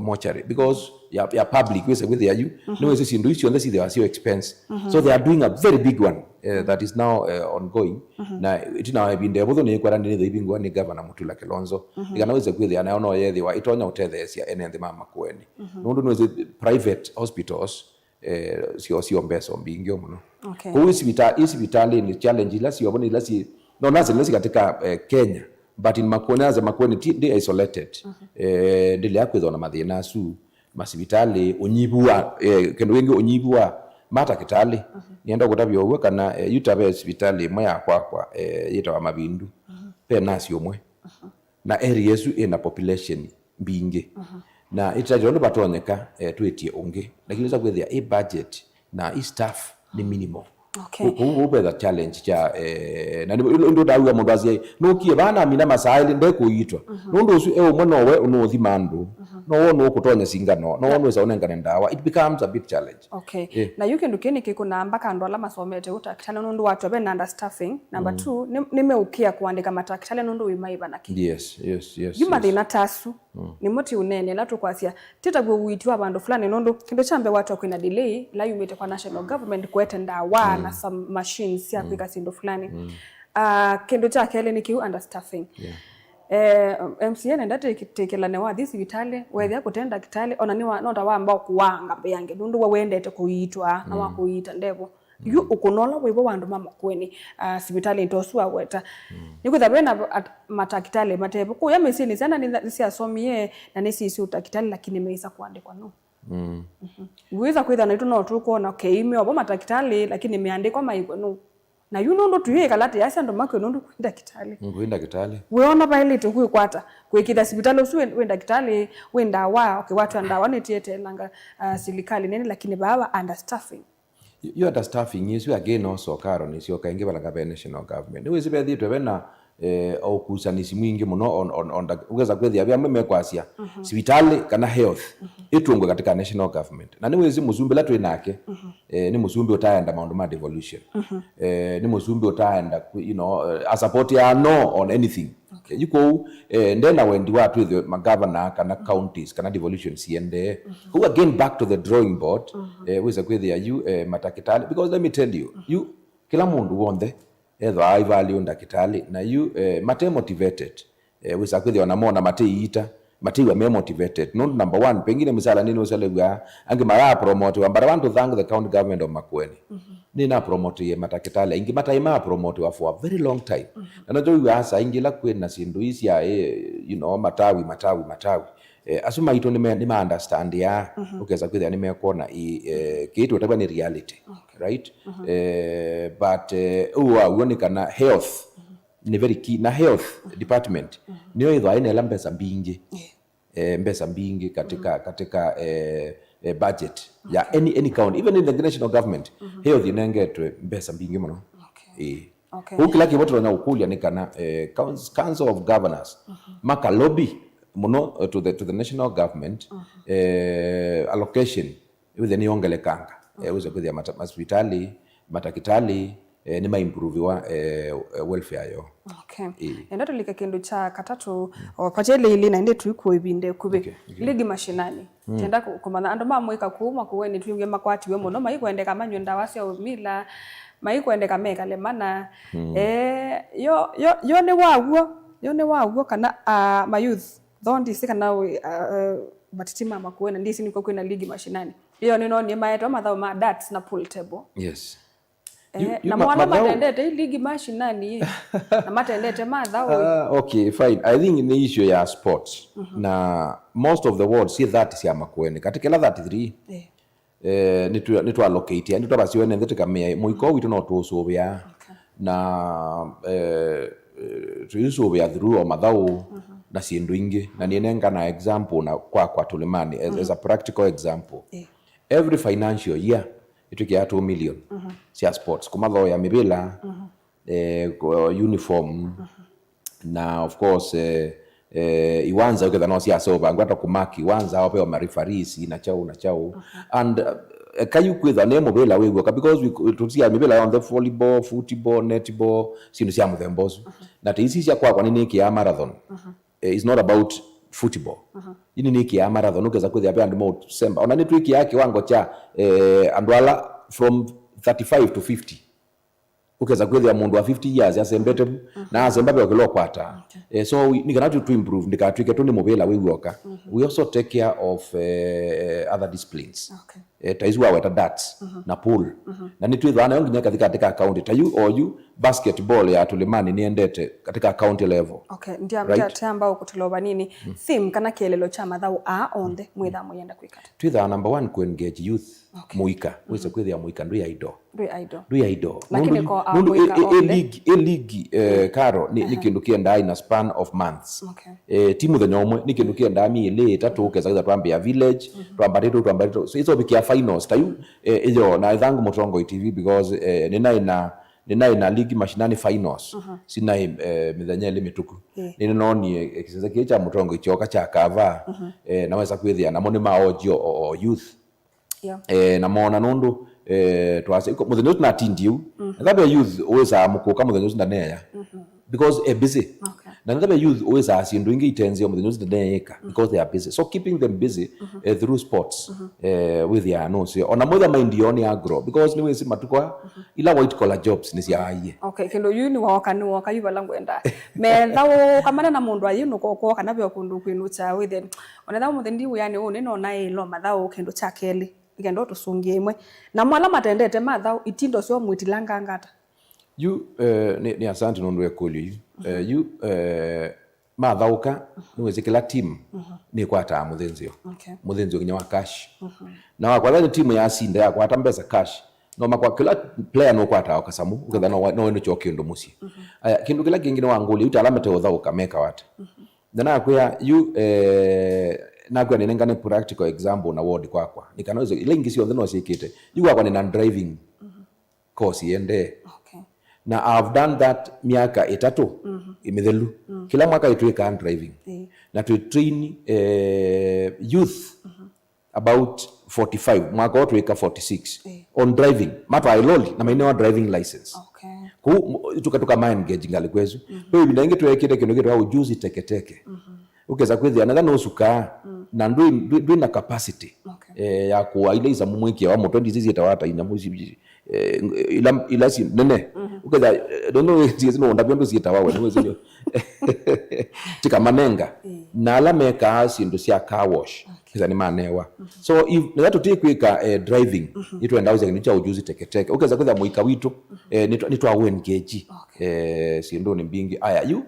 mortuary, because ya, ya public, wĩse kwĩthĩa yu, mhm, nĩwĩsĩ syĩndũ isu syonthe syĩthĩawa syo expense. Mhm. So they are doing a very big one, eh, that is now, eh, ongoing. Mhm. Na ĩtina wa ĩvinda ĩvũthũ nĩĩkwenda nĩnĩthĩ ivingũa nĩ Governor Mutula Kilonzo. Mhm. Nĩ kana wĩse kwĩthĩa nayo no yethĩwa ĩtonya ũtetheesya ene nthĩ ma Makueni. Mhm. Nũndũ nĩwĩsĩ private hospitals, eh, syo, syo mbesa mbingĩ mũno. Okay. Kwoou isivita-, isivitalĩnĩ challenge ila syovo nĩ ila si, no nasa nĩ ila si katika, eh, Kenya, but in Makueni, nasa Makueni ti, ndi isolated. Mhm. Eh, ndĩlea kwĩthwa na mathĩna asu. Masivitalĩ, ũnyivu wa, eh, kĩndũ kĩngĩ, ũnyivu wa matakĩtalĩ. Mhm. Nĩenda kũtavya ũw'o kana, eh, yu ta ve sivitalĩ ĩmwe ya kwakwa, eh, yĩtawa Mavindu. Mhm. Ve nasi ũmwe. Mhm. Na area ĩsu ĩna population mbingĩ. Mhm. Na ĩtatĩte ũndũ vatonyeka, eh, twĩtie ũngĩ. Lakini ũsa kwĩthĩa ĩ budget na ĩ staff nĩ minimal. Okay. Kũ-, kũu, kũu vetha challenge kya, eh, na nĩ, nĩ, nĩ ndawia mũndũ asyai, nũkie vaa namina masaa elĩ ndekũiitwa. Mhm. Nũndũ ũsu e ũmwe nowe ũnũũthima andũ, mhm, nowe ũnũũkũtonya singano, nowe, yeah, ũnũũsa ũnengane ndawa. It becomes a big challenge. Okay. Eh. Na yu kĩndũ kĩĩ nĩkĩkũnaa mbaka andũ ala masomete ũtakitani nũndũ watwa ve na understaffing. Number, mm, two, nĩ, nĩmeũkĩa kũandĩka matakitali nũndũ wĩ maĩva na kĩ. Yes, yes, yes, yu, yes, mathĩna ta asu. Mm. Nĩmo ti ũnene ĩla tũkwasya, ti ta w'o ũiiti wa vandũ fulani, nũndũ kĩndũ kya mbee watwa kwĩna delay ĩla yumĩte kwa national government kũete ndawa, mm, na some machines sya, mm, kwĩka syĩndũ fulani. Mm. Ah, kĩndũ kya kelĩ nĩ kĩu, understaffing. Yeah. Eh, M C A nenda tĩkĩlane wathi sivitalĩ, wethĩa kũte ndakĩtalĩ, ona nĩ wa, no ta wamba kũwanga mbeange, nũndũ we wendete kũiitwa, na, mm, wa kũiita ndevo. Yu, mm, ũkũna ũla wĩvo wa andũ ma Makueni, ah, sivitalĩ ta ũsu waweta. Mm. Nĩkwĩthwa ve na at-, matakitali matevo. Kũya mĩsyĩnĩ syana nĩ, nĩsyasomie na nĩsyĩsĩ ũtakitali, lakini meisa kũandĩkwa no. Mm. Mhm. Wĩsa kwĩthwa naitũ no tũkwona, okay, meovo matakitali, lakini meandĩkwa maĩkwe no. Na yu nũndũ tuyĩkala tĩyasya andũ makwe nũndũ kwĩ ndakitali. Mm, kwĩ ndakitali. Wĩona vaĩlĩte kwĩkwata, kwĩkĩtha sivitalĩ ũsu wĩ, wĩ ndakitali, wĩ ndawa, okay, watwa ndawa nĩtieteelanga, ah, silikali nene, lakini vaa va understaffing. Yo understaffing ĩsu again also Karo nĩsyoka ĩngĩ vala ngavea national government. Nĩwĩsĩ vethĩĩtwe vena, eh, ũkusanĩsi mwingĩ mũno on, on, on, ũkesa kwĩthĩa ve amwe mekwasya, mhm, sivitalĩ kana health, mhm, ĩtũngwe katika national government. Na nĩwĩsĩ mũsumbĩ ũla twĩ nake, mhm, eh, nĩ mũsumbĩ ũtaenda maũndũ ma devolution. Mhm. Eh, nĩ mũsumbĩ ũtaenda, you know, eh, a support ya no on anything. Okay. Yu kwoou, eh, nde na wendi wa twĩthwe magavana kana, mhm, counties kana devolution siendee. Mhm. Kwoou again back to the drawing board, mhm, eh, wĩsa kwĩthĩa yu, eh, matakĩtalĩ, because let me tell you, mhm, yu kĩla mũndũ w'onthe ethwa ai value ndakĩtalĩ, na yu, eh, mate motivated. Eh, wĩsa kwĩthĩwa namo na matĩiita, matĩiwa me motivated. Nũndũ number one, pengine mĩsala nĩ nũselew'a, angĩ marapromotiwa, but I want to thank the county government of Makueni. Nĩnapromotie matakĩtalĩ, aingĩ mataĩ mapromotiwa for a very long time. Na nĩtwĩw'aa saa ingĩ ila kwĩ na syĩndũ ii sya, eh, you know, matawi, matawi, matawi. Eh, asu maitũ nĩme-, nĩmaunderstandia, ũkesa kwĩthĩa nĩmekwona ĩ, eh, kĩĩ twĩtavw'a nĩ reality, right? Eh, but, eh, ũu waw'o nĩ kana health nĩ very key, na health department nĩyo ĩthwa ĩna ĩla mbesa mbingĩ, eh, mbesa mbingĩ katika, katika, eh, eh, budget ya any, any county, even in the national government, health ĩnengetwe mbesa mbingĩ mũno. Ĩĩ. Okay. Kũu kĩla kĩvo tũtonya kũkũlya nĩ kana, eh, Couns-, Council of Governors makalobi mũno, eh, to the, to the national government, eh, allocation wĩthĩe nĩyongelekanga, eh, wĩse kwĩthĩa mata-, masipitali, matakĩtalĩ, eh, nĩmaimproviwa, eh, eh, welfare yoo. Okay. Ĩĩ. Enda tũlike kĩndũ kya katatũ, o, pakyele ili na ĩndĩ tuikũĩvinde kũvĩ. Okay, okay. Ligi mashinani. Tenda kũ-, kũmanya andũ ma mũika kũu Makueni twĩw'e makwatiwe mũno, maikwendeka manywe ndawa sya ũmila, maikwendeka mekale mana. Eh, yo, yo, yo nĩ waw'o, yo nĩ waw'o kana, ah, ma youth, though ndisi kana wĩ, ah, ah, matiti ma Makueni, ndisi nĩko kwĩna ligi mashinani. Iyo nĩnonie maetwa mathaũ ma darts na pool table. Yes. Eh, na mwana matendete i ligi mashinani, na matendete mathaũ. Ah, okay, fine. I think nĩ issue ya sports. Na most of the world si thirty sya Makueni. Katika ila thirty-three, eh, nĩtwa-, nĩtwallocatea, nĩtwavasiwe nĩ nthĩ tĩkamĩa mũiko witũ no tũũsũvĩa. Na, eh, eh, tũisũvĩa through o mathaũ na syĩndũ ingĩ. Na nĩnengana example na kwakwa Tũlĩmanĩ as, as a practical example. Every financial year, ĩtwĩkĩaa two million sya sports, kũmathoea mĩvĩla, eh, uniform, na of course, eh, eh, iwanza ũketha no syasovangwa ta kũmaki iwanza, opeo ma referees na chau na chau. And, eh, kayu kwĩtha nĩ mũvĩla wĩw'oka, because we, tũtia mĩvĩla yonthe, volleyball, football, netball, syĩndũ sya mũthemba ũsu. Na ta isi sya kwakwa nĩnĩkĩaa marathon. Eh, it's not about football. Ini nĩkĩaa marathon, ũkesa kwĩthĩa ve andũ maũsemba. Ona nĩtwĩkĩaa kĩwango kya, eh, andũ ala from thirty-five to fifty. Ũkesa kwĩthĩa mũndũ wa fifty years asembete vu, na asemba ve kĩla ũkwata. Eh, so we, nĩ kana tu, tu improve, ndikatwĩke tu nĩ mũvĩla wĩ w'oka. We also take care of, eh, other disciplines. Eh, ta isu waweta darts na pool. Na nĩtwĩthwaa nayo nginya katika, katika county. Ta yu, o yu, basketball ya Tũlĩmanĩ nĩendete katika county level. Okay, ndia, right? Ndia, tiamba ũkũtĩla vanini. Theme kana kĩelelo kya mathaũ aa onthe mwĩthaa mũyenda kwĩka ata? Twĩthaa number one, kũ engage youth. Okay. Mũika. Wĩse kwĩthĩa mũika ndwĩ idle. Ndwĩ idle. Ndwĩ idle. Lakini nũndũ, ko a nũndũ mũika e, e, e onthe. League, e league, eh, Karo, nĩ, nĩ kĩndũ kĩendaa in a span of months. Okay. Eh, ti mũthenya ũmwe, nĩ kĩndũ kĩendaa myei ĩlĩ, ĩtatũ, ũkesa kwĩtha twambĩa village, twambatĩtwe, twambatĩtwe. So, ĩsovikĩa finals, ta yu, eh, ĩyo, na ĩthangu Mũtongoi T V because, eh, nĩnaĩ na, nĩnaĩ na ligi mashinani finals. Sinaĩ, eh, mĩthenya ĩlĩ mĩtuku. Nĩnoonie, eh, kĩsese kĩĩ kya Mũtongoi kyoka kya kava, eh, na wesa kwĩthĩa namo nĩmaoji o, o, o youth. Yeah. Eh, na mona nũndũ, eh, twase, iko, mũthenya ũsu natindie u. Etha ve youth wĩsaa mũkũka mũthenya ũsu ndaneya. Because e busy. Okay. Na etha ve youth wĩsaa syĩndũ ingĩ itenzeo mũthenya ũsu ndaneĩka because they are busy. So keeping them busy, eh, through sports, eh, wĩthĩaa nũseo. Ona mwĩtha mind yoo nĩ agro because nĩwĩsĩ matukũ aa, ila white collar jobs nĩsyaaie. Okay, kĩndũ yu nĩwoka, nĩwoka yu vala ngwenda. Metha ũkamana na mũndũ ayĩ nũkokwo kana ve kũndũ kwĩnũkya wĩthe. Onetha mũthĩ ndi wĩanĩ ũũ, nĩnona ĩlo mathaũ kĩndũ kya kelĩ, nĩkenda ũtũsũngĩe ĩmwe. Na mwala matendete mathaũ, itindo syoo mwĩtilanganga ata? Yu, eh, nĩ, nĩ asante nũndũ wa ĩkũlyo yu. Eh, yu, eh, mathaũka, nĩwĩsĩ kĩla team nĩkwataa mũthĩnzĩo. Okay. Mũthĩnzĩo nginya wa cash. Na wakwatha nĩ team yasinda yakwata mbesa cash, no makwa kĩla player nũkwataa o kasamũ, ũketha no wa-, no wenũkya o kĩndũ mũsyĩ. Aya, kĩndũ kĩla kĩngĩ nĩwangũlya, yu ta ala mate ũthaũka mekawa ata? Na nakwĩa yu, eh, nakwĩa nĩnengane practical example na ward kwakwa. Nĩ kana ila ingĩ syonthe no syĩkĩte. Yu kwakwa nĩ na driving course iendee. Okay. Na I've done that myaka ĩtatũ mĩthelu. Kĩla mwaka ĩtwĩkaa driving. Na twĩ train, eh, youth about forty-five, mwaka ũũ twĩka forty-six. Eh. On driving. Matwae loli na mainewa driving license. Okay. Kũu, m-, tuka, tuka ma engage ngalĩko ĩsu. Kwa ĩvinda ĩngĩ tweekĩte kĩndũ kĩtawa ujuzi teketeke. Ũkesa kwĩthĩa na nũsukaa, na ndwĩ, ndwĩ, ndwĩ na capacity, okay, eh, ya kũa ila isamu mwĩkĩawa mũtwe, ndisi syĩtawa ata inyamũ ici, eh, ila, ila si nene. Kwĩtha, eh, nũndũ wĩsie sino ndavyo ndũ syĩtawa we, nĩwĩsĩ nĩ tikamanenga. Eh. Na ala mekaa syĩndũ sya car wash, okay, kĩsa nĩmanewa. Mhm. So, if, nĩla tũtikwĩka, eh, driving, mhm, nĩtwendaa ũsya kĩndũ kya ujuzi teketeke. Ũkesa kwĩtha mũika witũ, mhm, eh, nĩtwa-, nĩtwa engage, okay, eh, syĩndũnĩ mbingĩ. Aya, yu,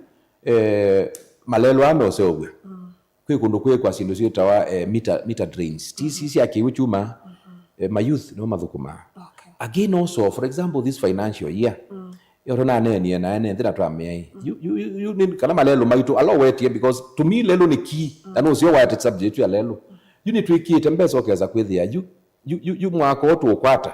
eh, malelũ aa meũseũvw'a. Mm. Kwĩ kũndũ kwĩkwa syĩndũ syĩtawa, eh, meter, meter drains. Ti si sya kĩw'ũ kyuma, mhm, eh, ma youth nĩmo mathũkũmaa. Okay. Again also, for example, this financial year, mm, yo tũnaneenie na ene nthĩ na twamea ĩ. Mm. Yu, yu, yu, yu nĩ kana malelũ maitũ, ala ũwetie, because to me lelũ nĩ key, mm, na nũseo wete subject ya lelũ. Mm. Yu nĩtwĩkĩte mbesa ũkesa kwĩthĩa yu, yu, yu, yu mwaka ũũ tũũkwata.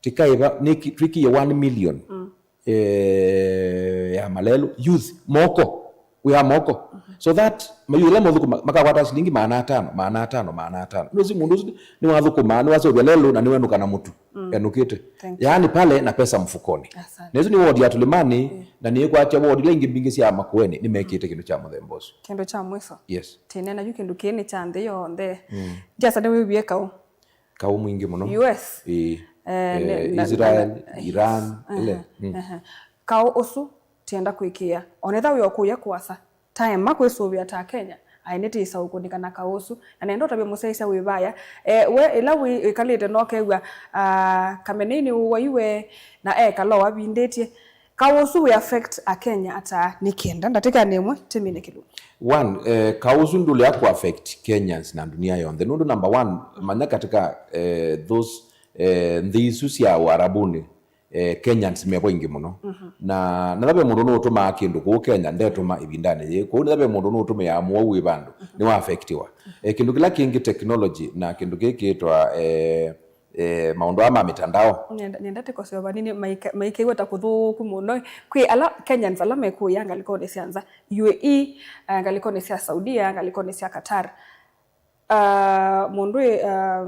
Tikaĩva, nĩki-, twĩkĩie one million, mm, eh, ya malelũ, youth, moko, wĩa wa moko. Mhm. So that mayouth ala mothũkũma makakwata silingi maana atano, maana atano, maana atano. Nũsi mũndũ ũsu nĩwathũkũmaa, nĩwaseũvya lelũ na nĩwenũka na mũtu, mm, enũkĩte. Thank you. Yaani pale na pesa mfukoni. Asante. Na isu nĩ ward ya Tulimani, mm, na nĩĩkwatya ward ila ingĩ mbingĩ sya Makueni nĩmekĩte kĩndũ kya mũthemba ũsu. Kĩndũ kya mwiso. Yes. Tene na yu kĩndũ kĩĩ nĩ kya nthĩ yonthe. Mm. Ndiasa nĩwĩwie kaũ. Kaũ mwingĩ mũno. U S. Ĩĩ. Eh, eh, nĩ-, na-, Israel, na-, Iran, aha, ele. Mm. Aha. Kaũ ũsu tienda kwĩkĩĩa. Onetha wĩ okũya kũasa. Taema kwĩsũvĩa ta Kenya. Aĩ nĩtĩĩsa ũkũnĩka na kaũ ũsu. Na nenda ũtavye mũsyaĩĩsya wĩ vaya. Eh, we ĩla wĩ-, wĩkalĩte na ũkew'a, ah, Kamenei nĩ ũwaiwe na ekala o avindĩtye. Kaũ ũsu wĩ affect Akenya ata nĩ kenda? Ndatĩkanĩ ĩmwe, tĩmine kĩlungu. One, eh, kaũ ũsu ndũlea kũ affect Kenyans na dunia yonthe. Nũndũ number one, manya katika, eh, those, eh, nthĩ isu sya Uarabuni, eh, Kenyans me vaingĩ mũno. Mhm. Na, na ve mũndũ nũtũmaa kĩndũ kũu Kenya, ndetũma ĩvindanĩ yĩĩ. Kũu nĩ ve mũndũ nũtũmĩaa mũwau wĩ vandũ, mhm, nĩwa affectiwa. Mhm. Eh, kĩndũ kĩla kĩngĩ technology, na kĩndũ kĩĩ kĩĩtwa, eh, eh, maũndũ aa ma mitandao. Nenda, nenda tĩkoseo vanini maika-, maikĩw'a ta kũthũku mũno. Kwĩ ala Kenyans ala mekũĩa ngalĩkonĩ sya nza, U A E, ah, ngalĩkonĩ sya Saudia, ngalĩkonĩ sya Qatar. Ah, mũndũ ĩ, ah,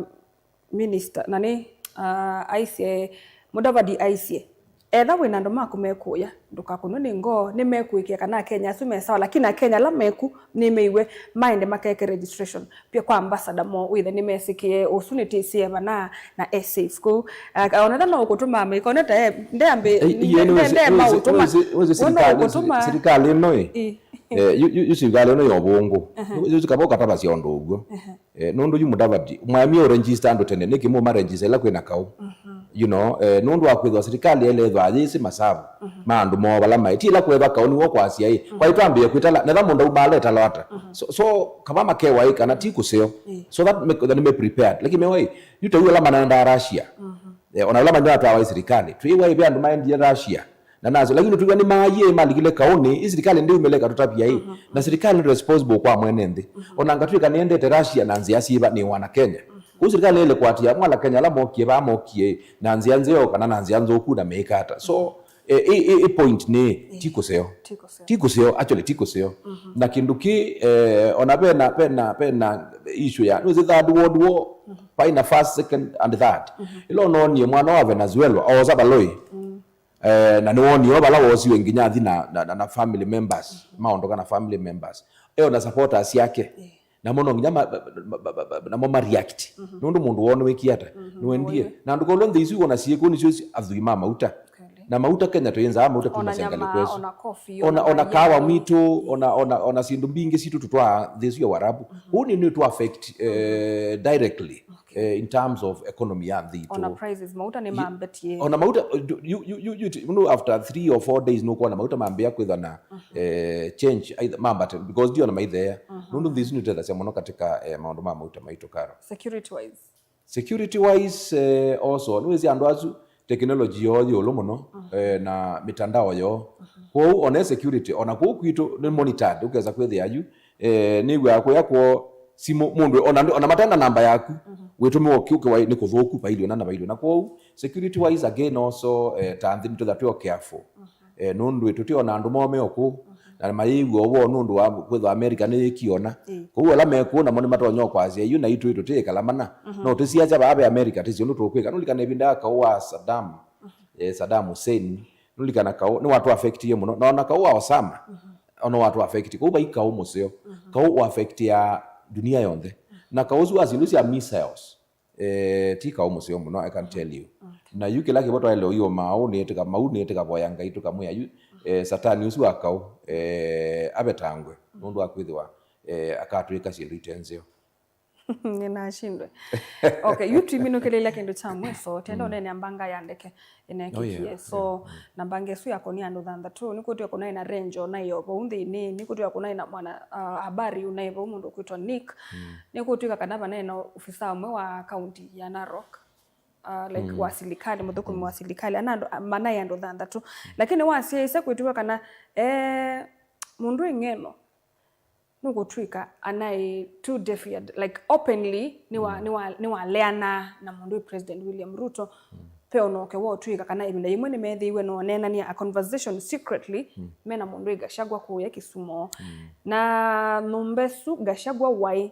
minister, na nĩ, ah, aisye, Mudavadi aisye, etha wĩna andũ maku mekũĩa, ndũkakũnwe nĩ ngoo, nĩmekũĩkĩa kana Akenya asu me sawa, lakini Akenya ala meku nĩmeiwe maende makeke registration pia kwa ambassador mo wĩthe nĩmesĩkĩe ũsu nĩtĩsĩe vana na e safe kũu. Ah, onetha no ũkũtũma amĩkone ta e, ndeambĩ, eh, iye nde-, nde-, nde maũtũma. Wĩsĩ, wĩsĩ, wĩsĩ we no sirikali, ũkũtũma. Sirikali ĩno ĩ, ĩ, eh, yu, yu, yu sirikali ĩno ya ũvũngũ. Aha. Yu, yu kaba ũkatavasya ũndũ ũguo. Aha. Eh, nũndũ yu Mudavadi, mwaemie ũregister andũ tene, nĩkĩ mũma register ĩla kwĩna kaũ? Mhm. You know, eh, nũndũ wa kwĩthwa sirikali ĩla ĩthwaa yĩsĩ masavu, mhm, ma andũ moo vala maĩ. Ti ĩla kwĩthwa kaũ nĩw'o kwasya ĩ. Mhm. Kwa ĩtwambĩe kwĩtala, netha mũndũ aumbaala ĩtalo ata. Mhm. So, so, kava makewa ĩ kana ti kũseo. Ĩ. So that me, that me prepared. Lakini mewa ĩ, yu ta yu ala manaendaa Russia. Mhm. Eh, ona ala manywatwawa ĩ sirikali. Twĩwa ĩ ve andũ maendie Russia. Na naso, lakini twĩw'a nĩmaaie malikile kaũnĩ, ĩ sirikali ndĩumĩle ĩkatũtavya ĩ. Mhm. Na sirikali nĩ responsible kwa mwene nthĩ. Mhm. Ona ngatw'ĩka nĩendete Russia na nzĩa syĩva nĩ wana Kenya. Mhm. Kũu sirikali nĩĩle kũatĩĩa mwala Kenya ala mokie vaa mokie ĩ, na nzĩa nzeo kana na nzĩa nthũku na meĩka ata. So, eh, ĩ, ĩ, ĩ point nĩ, ĩ, ti kũseo. Ti kũseo. Ti kũseo, actually ti kũseo. Mhm. Na kĩndũ kĩ, eh, ona vena, vena, vena issue ya, nĩwĩsĩ third world war, mhm, vaina first, second and third. Mhm. Ĩla ũnoonie mwana wa Venezuela, oosa valoi. Mm. Eh, na nĩwonie vala wosiwe nginya athi na, na, na, na family members, mhm, maondoka na family members. Eo na supporters yake. Yeah. Namo no nginya ma, ma, ma, ma, ma, namo ma react. Mhm. Nũndũ mũndũ woo nĩwĩkie ata? Mhm, nĩwendie. Nĩwendie. Na andũ kaũla nthĩ isu ona syĩkũ nĩsyo athũi ma mauta. Kweli. Na mauta Kenya twĩnzaa mauta kuma Sengale kwesu. Ona, ona coffee, ona, ona, ona kawa mwitũ, ona, ona, ona syĩndũ mbingĩ sitũ tũtwaa nthĩ isu ya Warabu. Mhm. Ũu nĩ, nĩ tũ affect, eh, directly. Okay. Eh, in terms of economy ya nthĩ itũ. Ona prices, mauta nĩ mambetie. Ona mauta, uh, you, you, you, you, you know, after three or four days, nũkwona mauta mambĩa kwĩthwa na, mhm, eh, change, either mambate, because ndiona maitheea. Mhm. Nũndũ nthĩ isu nĩtũtethasya mũno katika, eh, maũndũ ma mauta maitũ, Karo. Security wise. Security wise, eh, also, nĩwĩsĩ andũ asu, technology yoo yĩ ũlũ mũno, mhm, eh, na mitandao yoo. Mhm. Kwoou, ona security, ona kũu kwitũ nĩ monitored, ũkesa kwĩthĩa yu, eh, nĩw'aa kũya kwoo simũ, mũndũ ona, ona matena namba yaku, mhm, wĩtũmĩwa ũkĩũkĩwa nĩ kũthũku, vailĩ ũna na vailĩ ũna. Kwoou, security wise again also, eh, ta nthĩ nĩtwĩtha twĩ o careful. Mhm. Eh, nũndũ tũtiona andũ moo me o kũu, mhm, na mayĩw'a ũvoo nũndũ wa kwĩthwa America nĩyĩkiona. Ĩĩ. Kwoou ala me kũu namo nĩmatonya kwasya yu naitũ tũtĩĩkala mana. Mhm. No tũsiasya vaa ve America tĩsĩ ũndũ tũkwĩka. Nũlikana ĩvinda ya kaũ wa Saddam, mhm, eh, Saddam Hussein, nũlikana kaũ nĩwatũ affectie mũno. Na ona kaũ wa Osama, mhm, ona watũ affect. Kwoou vai kaũ mũseo. Mhm. Kaũ wa affect ya dunia yonthe. Mhm. Na kaũ ũsu wa syĩndũ sya missiles, eh, ti kaũ mũseo mũno, I can tell you. Okay. Na yu kĩla kĩvo twaĩle ũyũmaa ũũ, nĩtũka-, mau nĩtũkavoya Ngai, tũkamwĩa yu, eh, Satani ũsu wa kaũ, eh, avetangwe, nũndũ wa kwĩthĩwa, eh, akatwĩka syĩndũ ite nzeo. Nĩnashindwe. Okay, yu tũiminũkĩlĩlya kĩndũ kya mwiso, tenda ũneenea mbanga ya ndeke ĩneekĩkie. Oh, yeah. So, na mbanga ĩsu yakonie andũ thanthatũ, nĩkwĩtw'e kũnaĩ na Renjo naĩ o vau nthĩnĩ, nĩkwĩtw'e kũnaĩ na mwana, uh, habari ũnaĩ vau, mũndũ ũkwĩtwa Nick. Nĩkũtw'ĩka kana vanaĩ na ofisa ũmwe wa kaunti ya Narok, uh, like, wa silikalĩ, mũthũkũmi wa silikalĩ, ana andũ, manaĩ andũ thanthatũ. Lakini wasyaĩĩsya kwĩtw'ĩka kana, eh, mũndũ ĩ Ng'eno nũkũtw'ĩka anaĩ too deaf-eared, like, openly nĩwa-, nĩwa-, nĩwaleanaa na mũndũ wĩ President William Ruto. Pe ona ũke wotw'ĩka kana ĩvinda yĩmwe nĩmeethĩiwe no neenania a conversation secretly me na mũndũ wĩ Gachagua kũũya Kisumu. Na nyũmba ĩsu Gachagua waĩ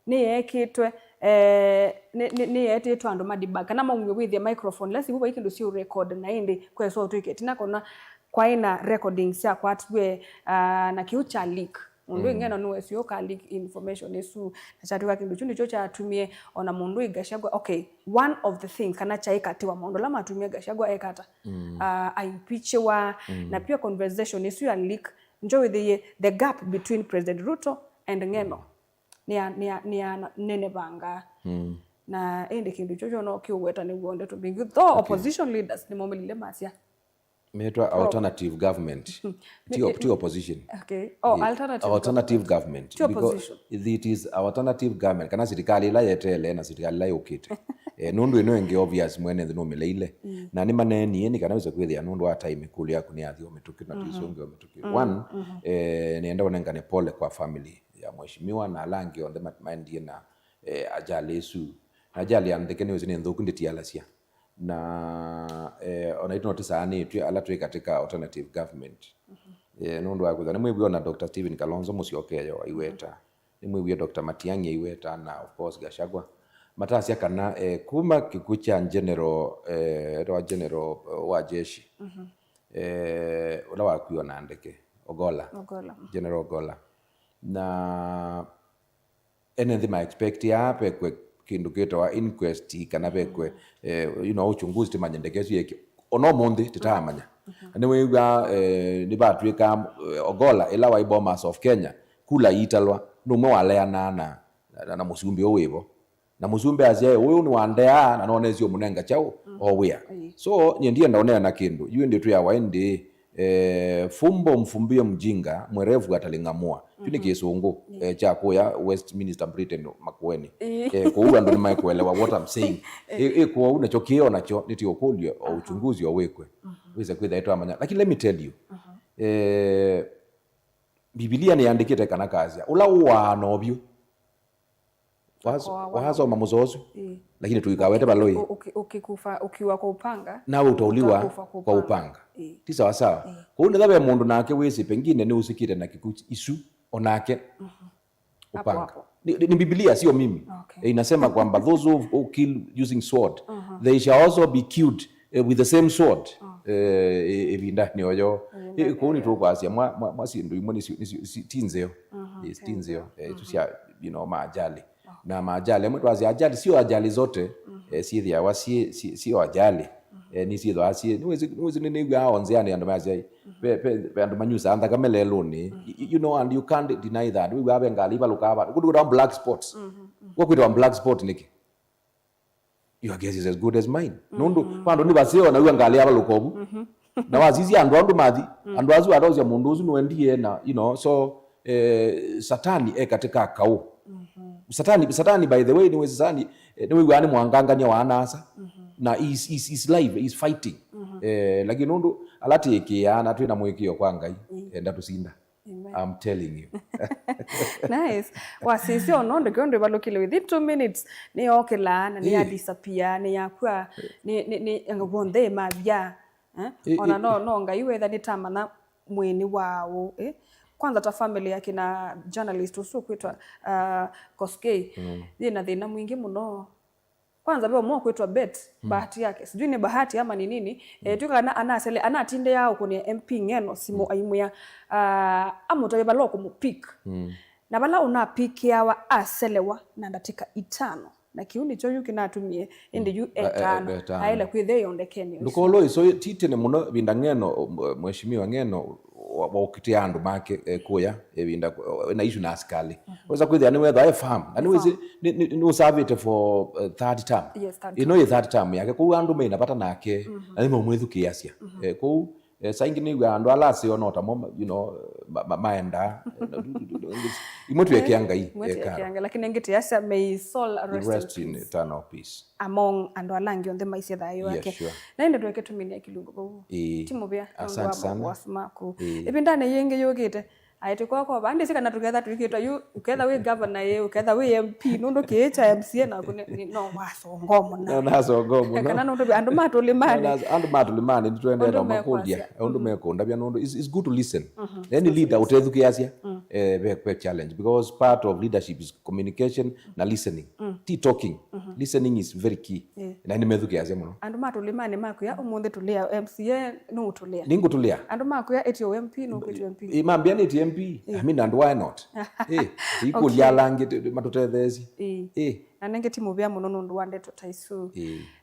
nĩyeekĩtwe, eh, nĩ, nĩ, nĩyeetĩtwe andũ ma debug, kana maumie wĩthĩa microphone ila sivu vai kĩndũ siũ record, na ĩndĩ kwesa ũtw'ĩke ĩtina kona kwaĩ na recording syakwatiwe, ah, na kĩu kya leak. Mũndũ ĩ Ng'eno nĩwesĩ ũka leak information ĩsu, na kyatw'ĩka kĩndũ kyu nĩkyo kyatumie ona mũndũ ĩ Gachagua, okay, one of the things kana kyaĩ katĩ wa maũndũ ala matumie Gachagua ekata, ah, aimpeachiwa, na pia conversation ĩsu ya leak njo wĩthĩie the gap between President Ruto and Ng'eno nĩa-, nĩa-, nĩyanenevanga. Na ĩndĩ kĩndũ kyo kyo no kĩũweta nĩw'o ndeto mbingĩ, though opposition leaders nĩmaumĩlile masya metwa alternative government. Ti op-, ti opposition. Okay. Oh, alternative government. Ti because opposition. It is alternative government, kana sirikali ĩla yeteele na sirikali ĩla yũkĩte. Eh, nũndũ ĩno ĩngĩ obvious mwene nthĩ nũmĩleile. Na nĩmaneenie nĩ kana wĩse kwĩthĩa nũndũ wa time ĩkũlyo yaku nĩyathi o mĩtũkĩ na tũisũngĩo mĩtũkĩ. One, eh, nĩenda ũnengane pole kwa family ya mheshimiwa na ala angĩ onthe ma-, maendie na, eh, ajali ĩsu. Na ajali ya ndeke nĩwĩsĩ nĩ nthũku, ndĩtialasya. Na, eh, ona itũ no tĩsaanĩtw'e ala twĩ katika alternative government. Eh, nũndũ wa kwĩthwa nĩmwĩw'e ona Doctor Stephen Kalonzo Musyoka eyo aiweta. Nĩmwĩw'e Doctor Matiang'i aiweta na of course Gachagua. Matasya kana, eh, kuma kĩkw'ũ kya general, eh, etawa general, eh, wa jeshi. Eh, ũla wakuiwa na ndeke, Ogola. Ogola. General Ogola. Na ene nthĩ ma expectia vekwe kĩndũ kĩtawa inquest, kana vekwe, eh, you know, uchunguzi, tĩmanye ndeke ĩsu yeke. Ona ũmũnthĩ tĩtaamanya. Na nĩwĩw'a, eh, nĩvatw'ĩka, eh, Ogola, ĩla waĩ Bomas of Kenya, kula iitalwa, nũmwe waleanaa na, na, na mũsumbĩ ũũ wĩvo. Na mũsumbĩ asya, "Ũyũ nĩwandeaa na nonesie ũmũnenga kyaũ o wĩa." So, nyie ndienda ũneena kĩndũ. Yu ĩndĩ twĩawa ĩndĩ, eh, fumbo mfumbie mjinga, mwerevu ataling'amua. Kyu nĩ kĩsũngũ, eh, kya kũya Westminster Britain Makueni. Eh, kwoou andũ nĩmaekuelewa what I'm saying. Eh, eh, kwoou nakyo kĩĩ o nakyo nĩtĩũkũlye o uchunguzi o wĩkwe. Wĩse kwĩtha ĩtwamanya. Lakini let me tell you, eh, Bibilia nĩyandĩkĩte kana kasya, ũla ũaa na ũvyũ Waso-, wasoma mũsoa ũsu, lakini tũikawete vala ũĩ. Uki-, ukikufa, ukiwa kwa upanga, nawe utauliwa kwa upanga. Ti sawa sawa? Kwoou nĩtha ve mũndũ nake wĩsĩ pengine nĩũsikĩte na kĩkw'ũ isu, onake upanga. Ni, ni, ni Biblia, sio mimi. Eh, inasema kwamba those who, who kill using sword, they shall also be killed, eh, with the same sword. Eh, ĩ-, ĩvindanĩ oyo. Kwoou nĩtũkwasya mwa, mwa, mwa syĩndũ imwe nĩsyo, nĩsyo, si-, ti nzeo. Yes, ti nzeo. Eh, isu sya, you know, maajali. Na maajali, amwe twasya ajali, sio ajali zote, eh, syĩthĩawa syĩ, syĩ, sio ajali. Eh, nĩsyĩthĩawa syĩ, nĩwĩsĩ, nĩwĩsĩ nĩ, nĩw'aa o nzĩanĩ andũ mayasya, ve, ve, ve andũ manyusaa nthakame lelũnĩ. Y-, y-, you know, and you can't deny that. Wĩw'aa ve ngalĩ ivalũkaa vandũ. Kũndũ kwĩtawa black spots. Kwa kwĩtawa black spot nĩkĩ? Your guess is as good as mine. Nũndũ vandũ nĩ vaseo na wĩw'a ngalĩ yavalũka ũvu. Na wasisya andũ andũ mathi, andũ asu atausya mũndũ ũsu nũendie na, you know, so, eh, Satani e katika kaũ. Satani, Satani, by the way, nĩwĩ Satani, eh, nĩwĩw'aa nĩ mwangangania wa ana-a-asa. Na his, his, his life is fighting. Eh, lakini nũndũ ala tĩĩkĩĩaa na twĩ na mũĩkĩĩo kwa Ngai, enda tũsinda. Amen. I'm telling you. Nice. Wasisya ũno ndeke ũndũ ĩvalũkile within two minutes, nĩyokĩlaa na nĩya disappear, nĩyakw'a, nĩ, nĩ, nĩ, vonthe mavya. Eh? Ona no, no Ngai wetha nĩtamanya mwĩĩ nĩ waũ, eh? Kwanza ta family ya kina journalist ũsu ũkwĩtwa, uh, Koskei, yĩna thĩna mwingĩ mũno. Kwanza ve ũmwe ũkwĩtwa Bet, bahati yake. Sijui nĩ bahati ama ni nini. Eh, twĩka ana, anasele, anatindĩaa ũkũnĩa M P Ng'eno simũ aimwĩa, ah, amũtavya vala ũkũmũpick. Na vala ũnapikĩawa aselewa na ndatĩka itano. Na kĩu nĩkyo yu kĩnatumie ĩndĩ yu e-, e-, etano etano. Aĩle kwĩthĩa ĩondekeni ũsu. Ndũkolo iso ti tene mũno, ĩvinda Ng'eno, mheshimiwa Ng'eno wa- waũkĩtĩa andũ make, eh, kũya ĩvinda, eh, na issue na asikalĩ. Wesa kwĩthĩa nĩwetha e firm na nĩwĩsĩ nĩ- nĩ- nĩũsavĩte for, eh, third term. Yes, third Ĩno ĩ third term yake, kwoou andũ maina vata nake na nĩmaũmwĩthukĩĩasya. Eh, kwoou eh, saa ingĩ nĩw'aa andũ ala aseo no tamo, you know, ma- ma- maendaa. Eh, na- imwe twĩekea Ngai Mwĩtĩkĩange, lakini ngĩtĩasya may his soul rest in rest in peace eternal peace. Among andũ ala angĩ onthe maisye thayũ Yeah, wake. Sure. Na ĩndĩ tweke tũmine kĩlungu vau. Ĩĩ. Ti mũvea nũndũ Asante wa sana. Maũasu maku. Ĩĩ. Ĩvindanĩ yĩngĩ yũkĩte, aĩtĩ kwakova andĩsĩ kana tũketha twĩkĩtwa yu, ũketha wĩ governor ĩ, ũketha wĩ M P, nũndũ kĩĩ kya M C A naku nĩ- nĩ- no wasongo mũna. No nasongo mũno. Kana nũndũ andũ ma tũlĩmanĩ. Andũ ma tũlĩmanĩ nĩtũendee Ũndũ na makũlya mekwasya. Ũndũ mekũndavya nũndũ it's, it's good to listen. Any leader ũtethukĩasya eh, ve, ve challenge because part of leadership is communication na listening. Ti talking. Listening is very key. Na nĩmethukĩasya mũno. Andũ ma tũlĩmanĩ makwĩa ũmũnthĩ tũlĩa, M C A nũũtũlĩa. Nĩngũtũlĩa. Andũ makwĩa ĩtyo M P nũkwĩtyo M P. Ĩ, mambĩanĩtye M P. I mean, and why not? Ĩ, ikũlya ala angĩ matũtetheesye. Ĩ. Na nenge ti mũvea mũno nũndũ wa ndeto ta isu.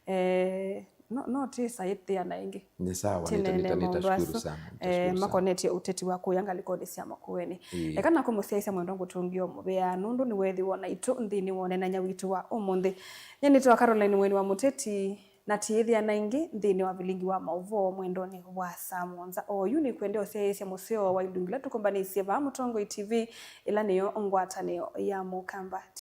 Eh, no, no tĩsa ĩthĩa na ĩngĩ. Nĩ sawa, nĩta- Tĩneene nĩta- maũndũ nĩtashukuru asu, sana, eh, nĩtashukuru sana. Makonetye ũteti wa kũya ngalĩkonĩ sya Makueni. Ĩĩ. Eka nakũmũsyaĩsya mwendwa ngũtũngĩo mũvea nũndũ nĩweethĩwa naitũ nthĩnĩ wa ũneenany'a witũ wa ũmũnthĩ. Nyie nĩtawa Caroline Mweni wa Mũteti, na tĩĩthĩa na ĩngĩ nthĩnĩ wa vilingi wa maũvoo mwendonĩ wa saa mũonza. Oyu nĩkwendea ũsyaĩĩsya mũseo wa ilungu ila tũkũmbanĩisye vaa Mũtongoi T V, ĩla nĩyo ngwatanĩo ya Mũkamba.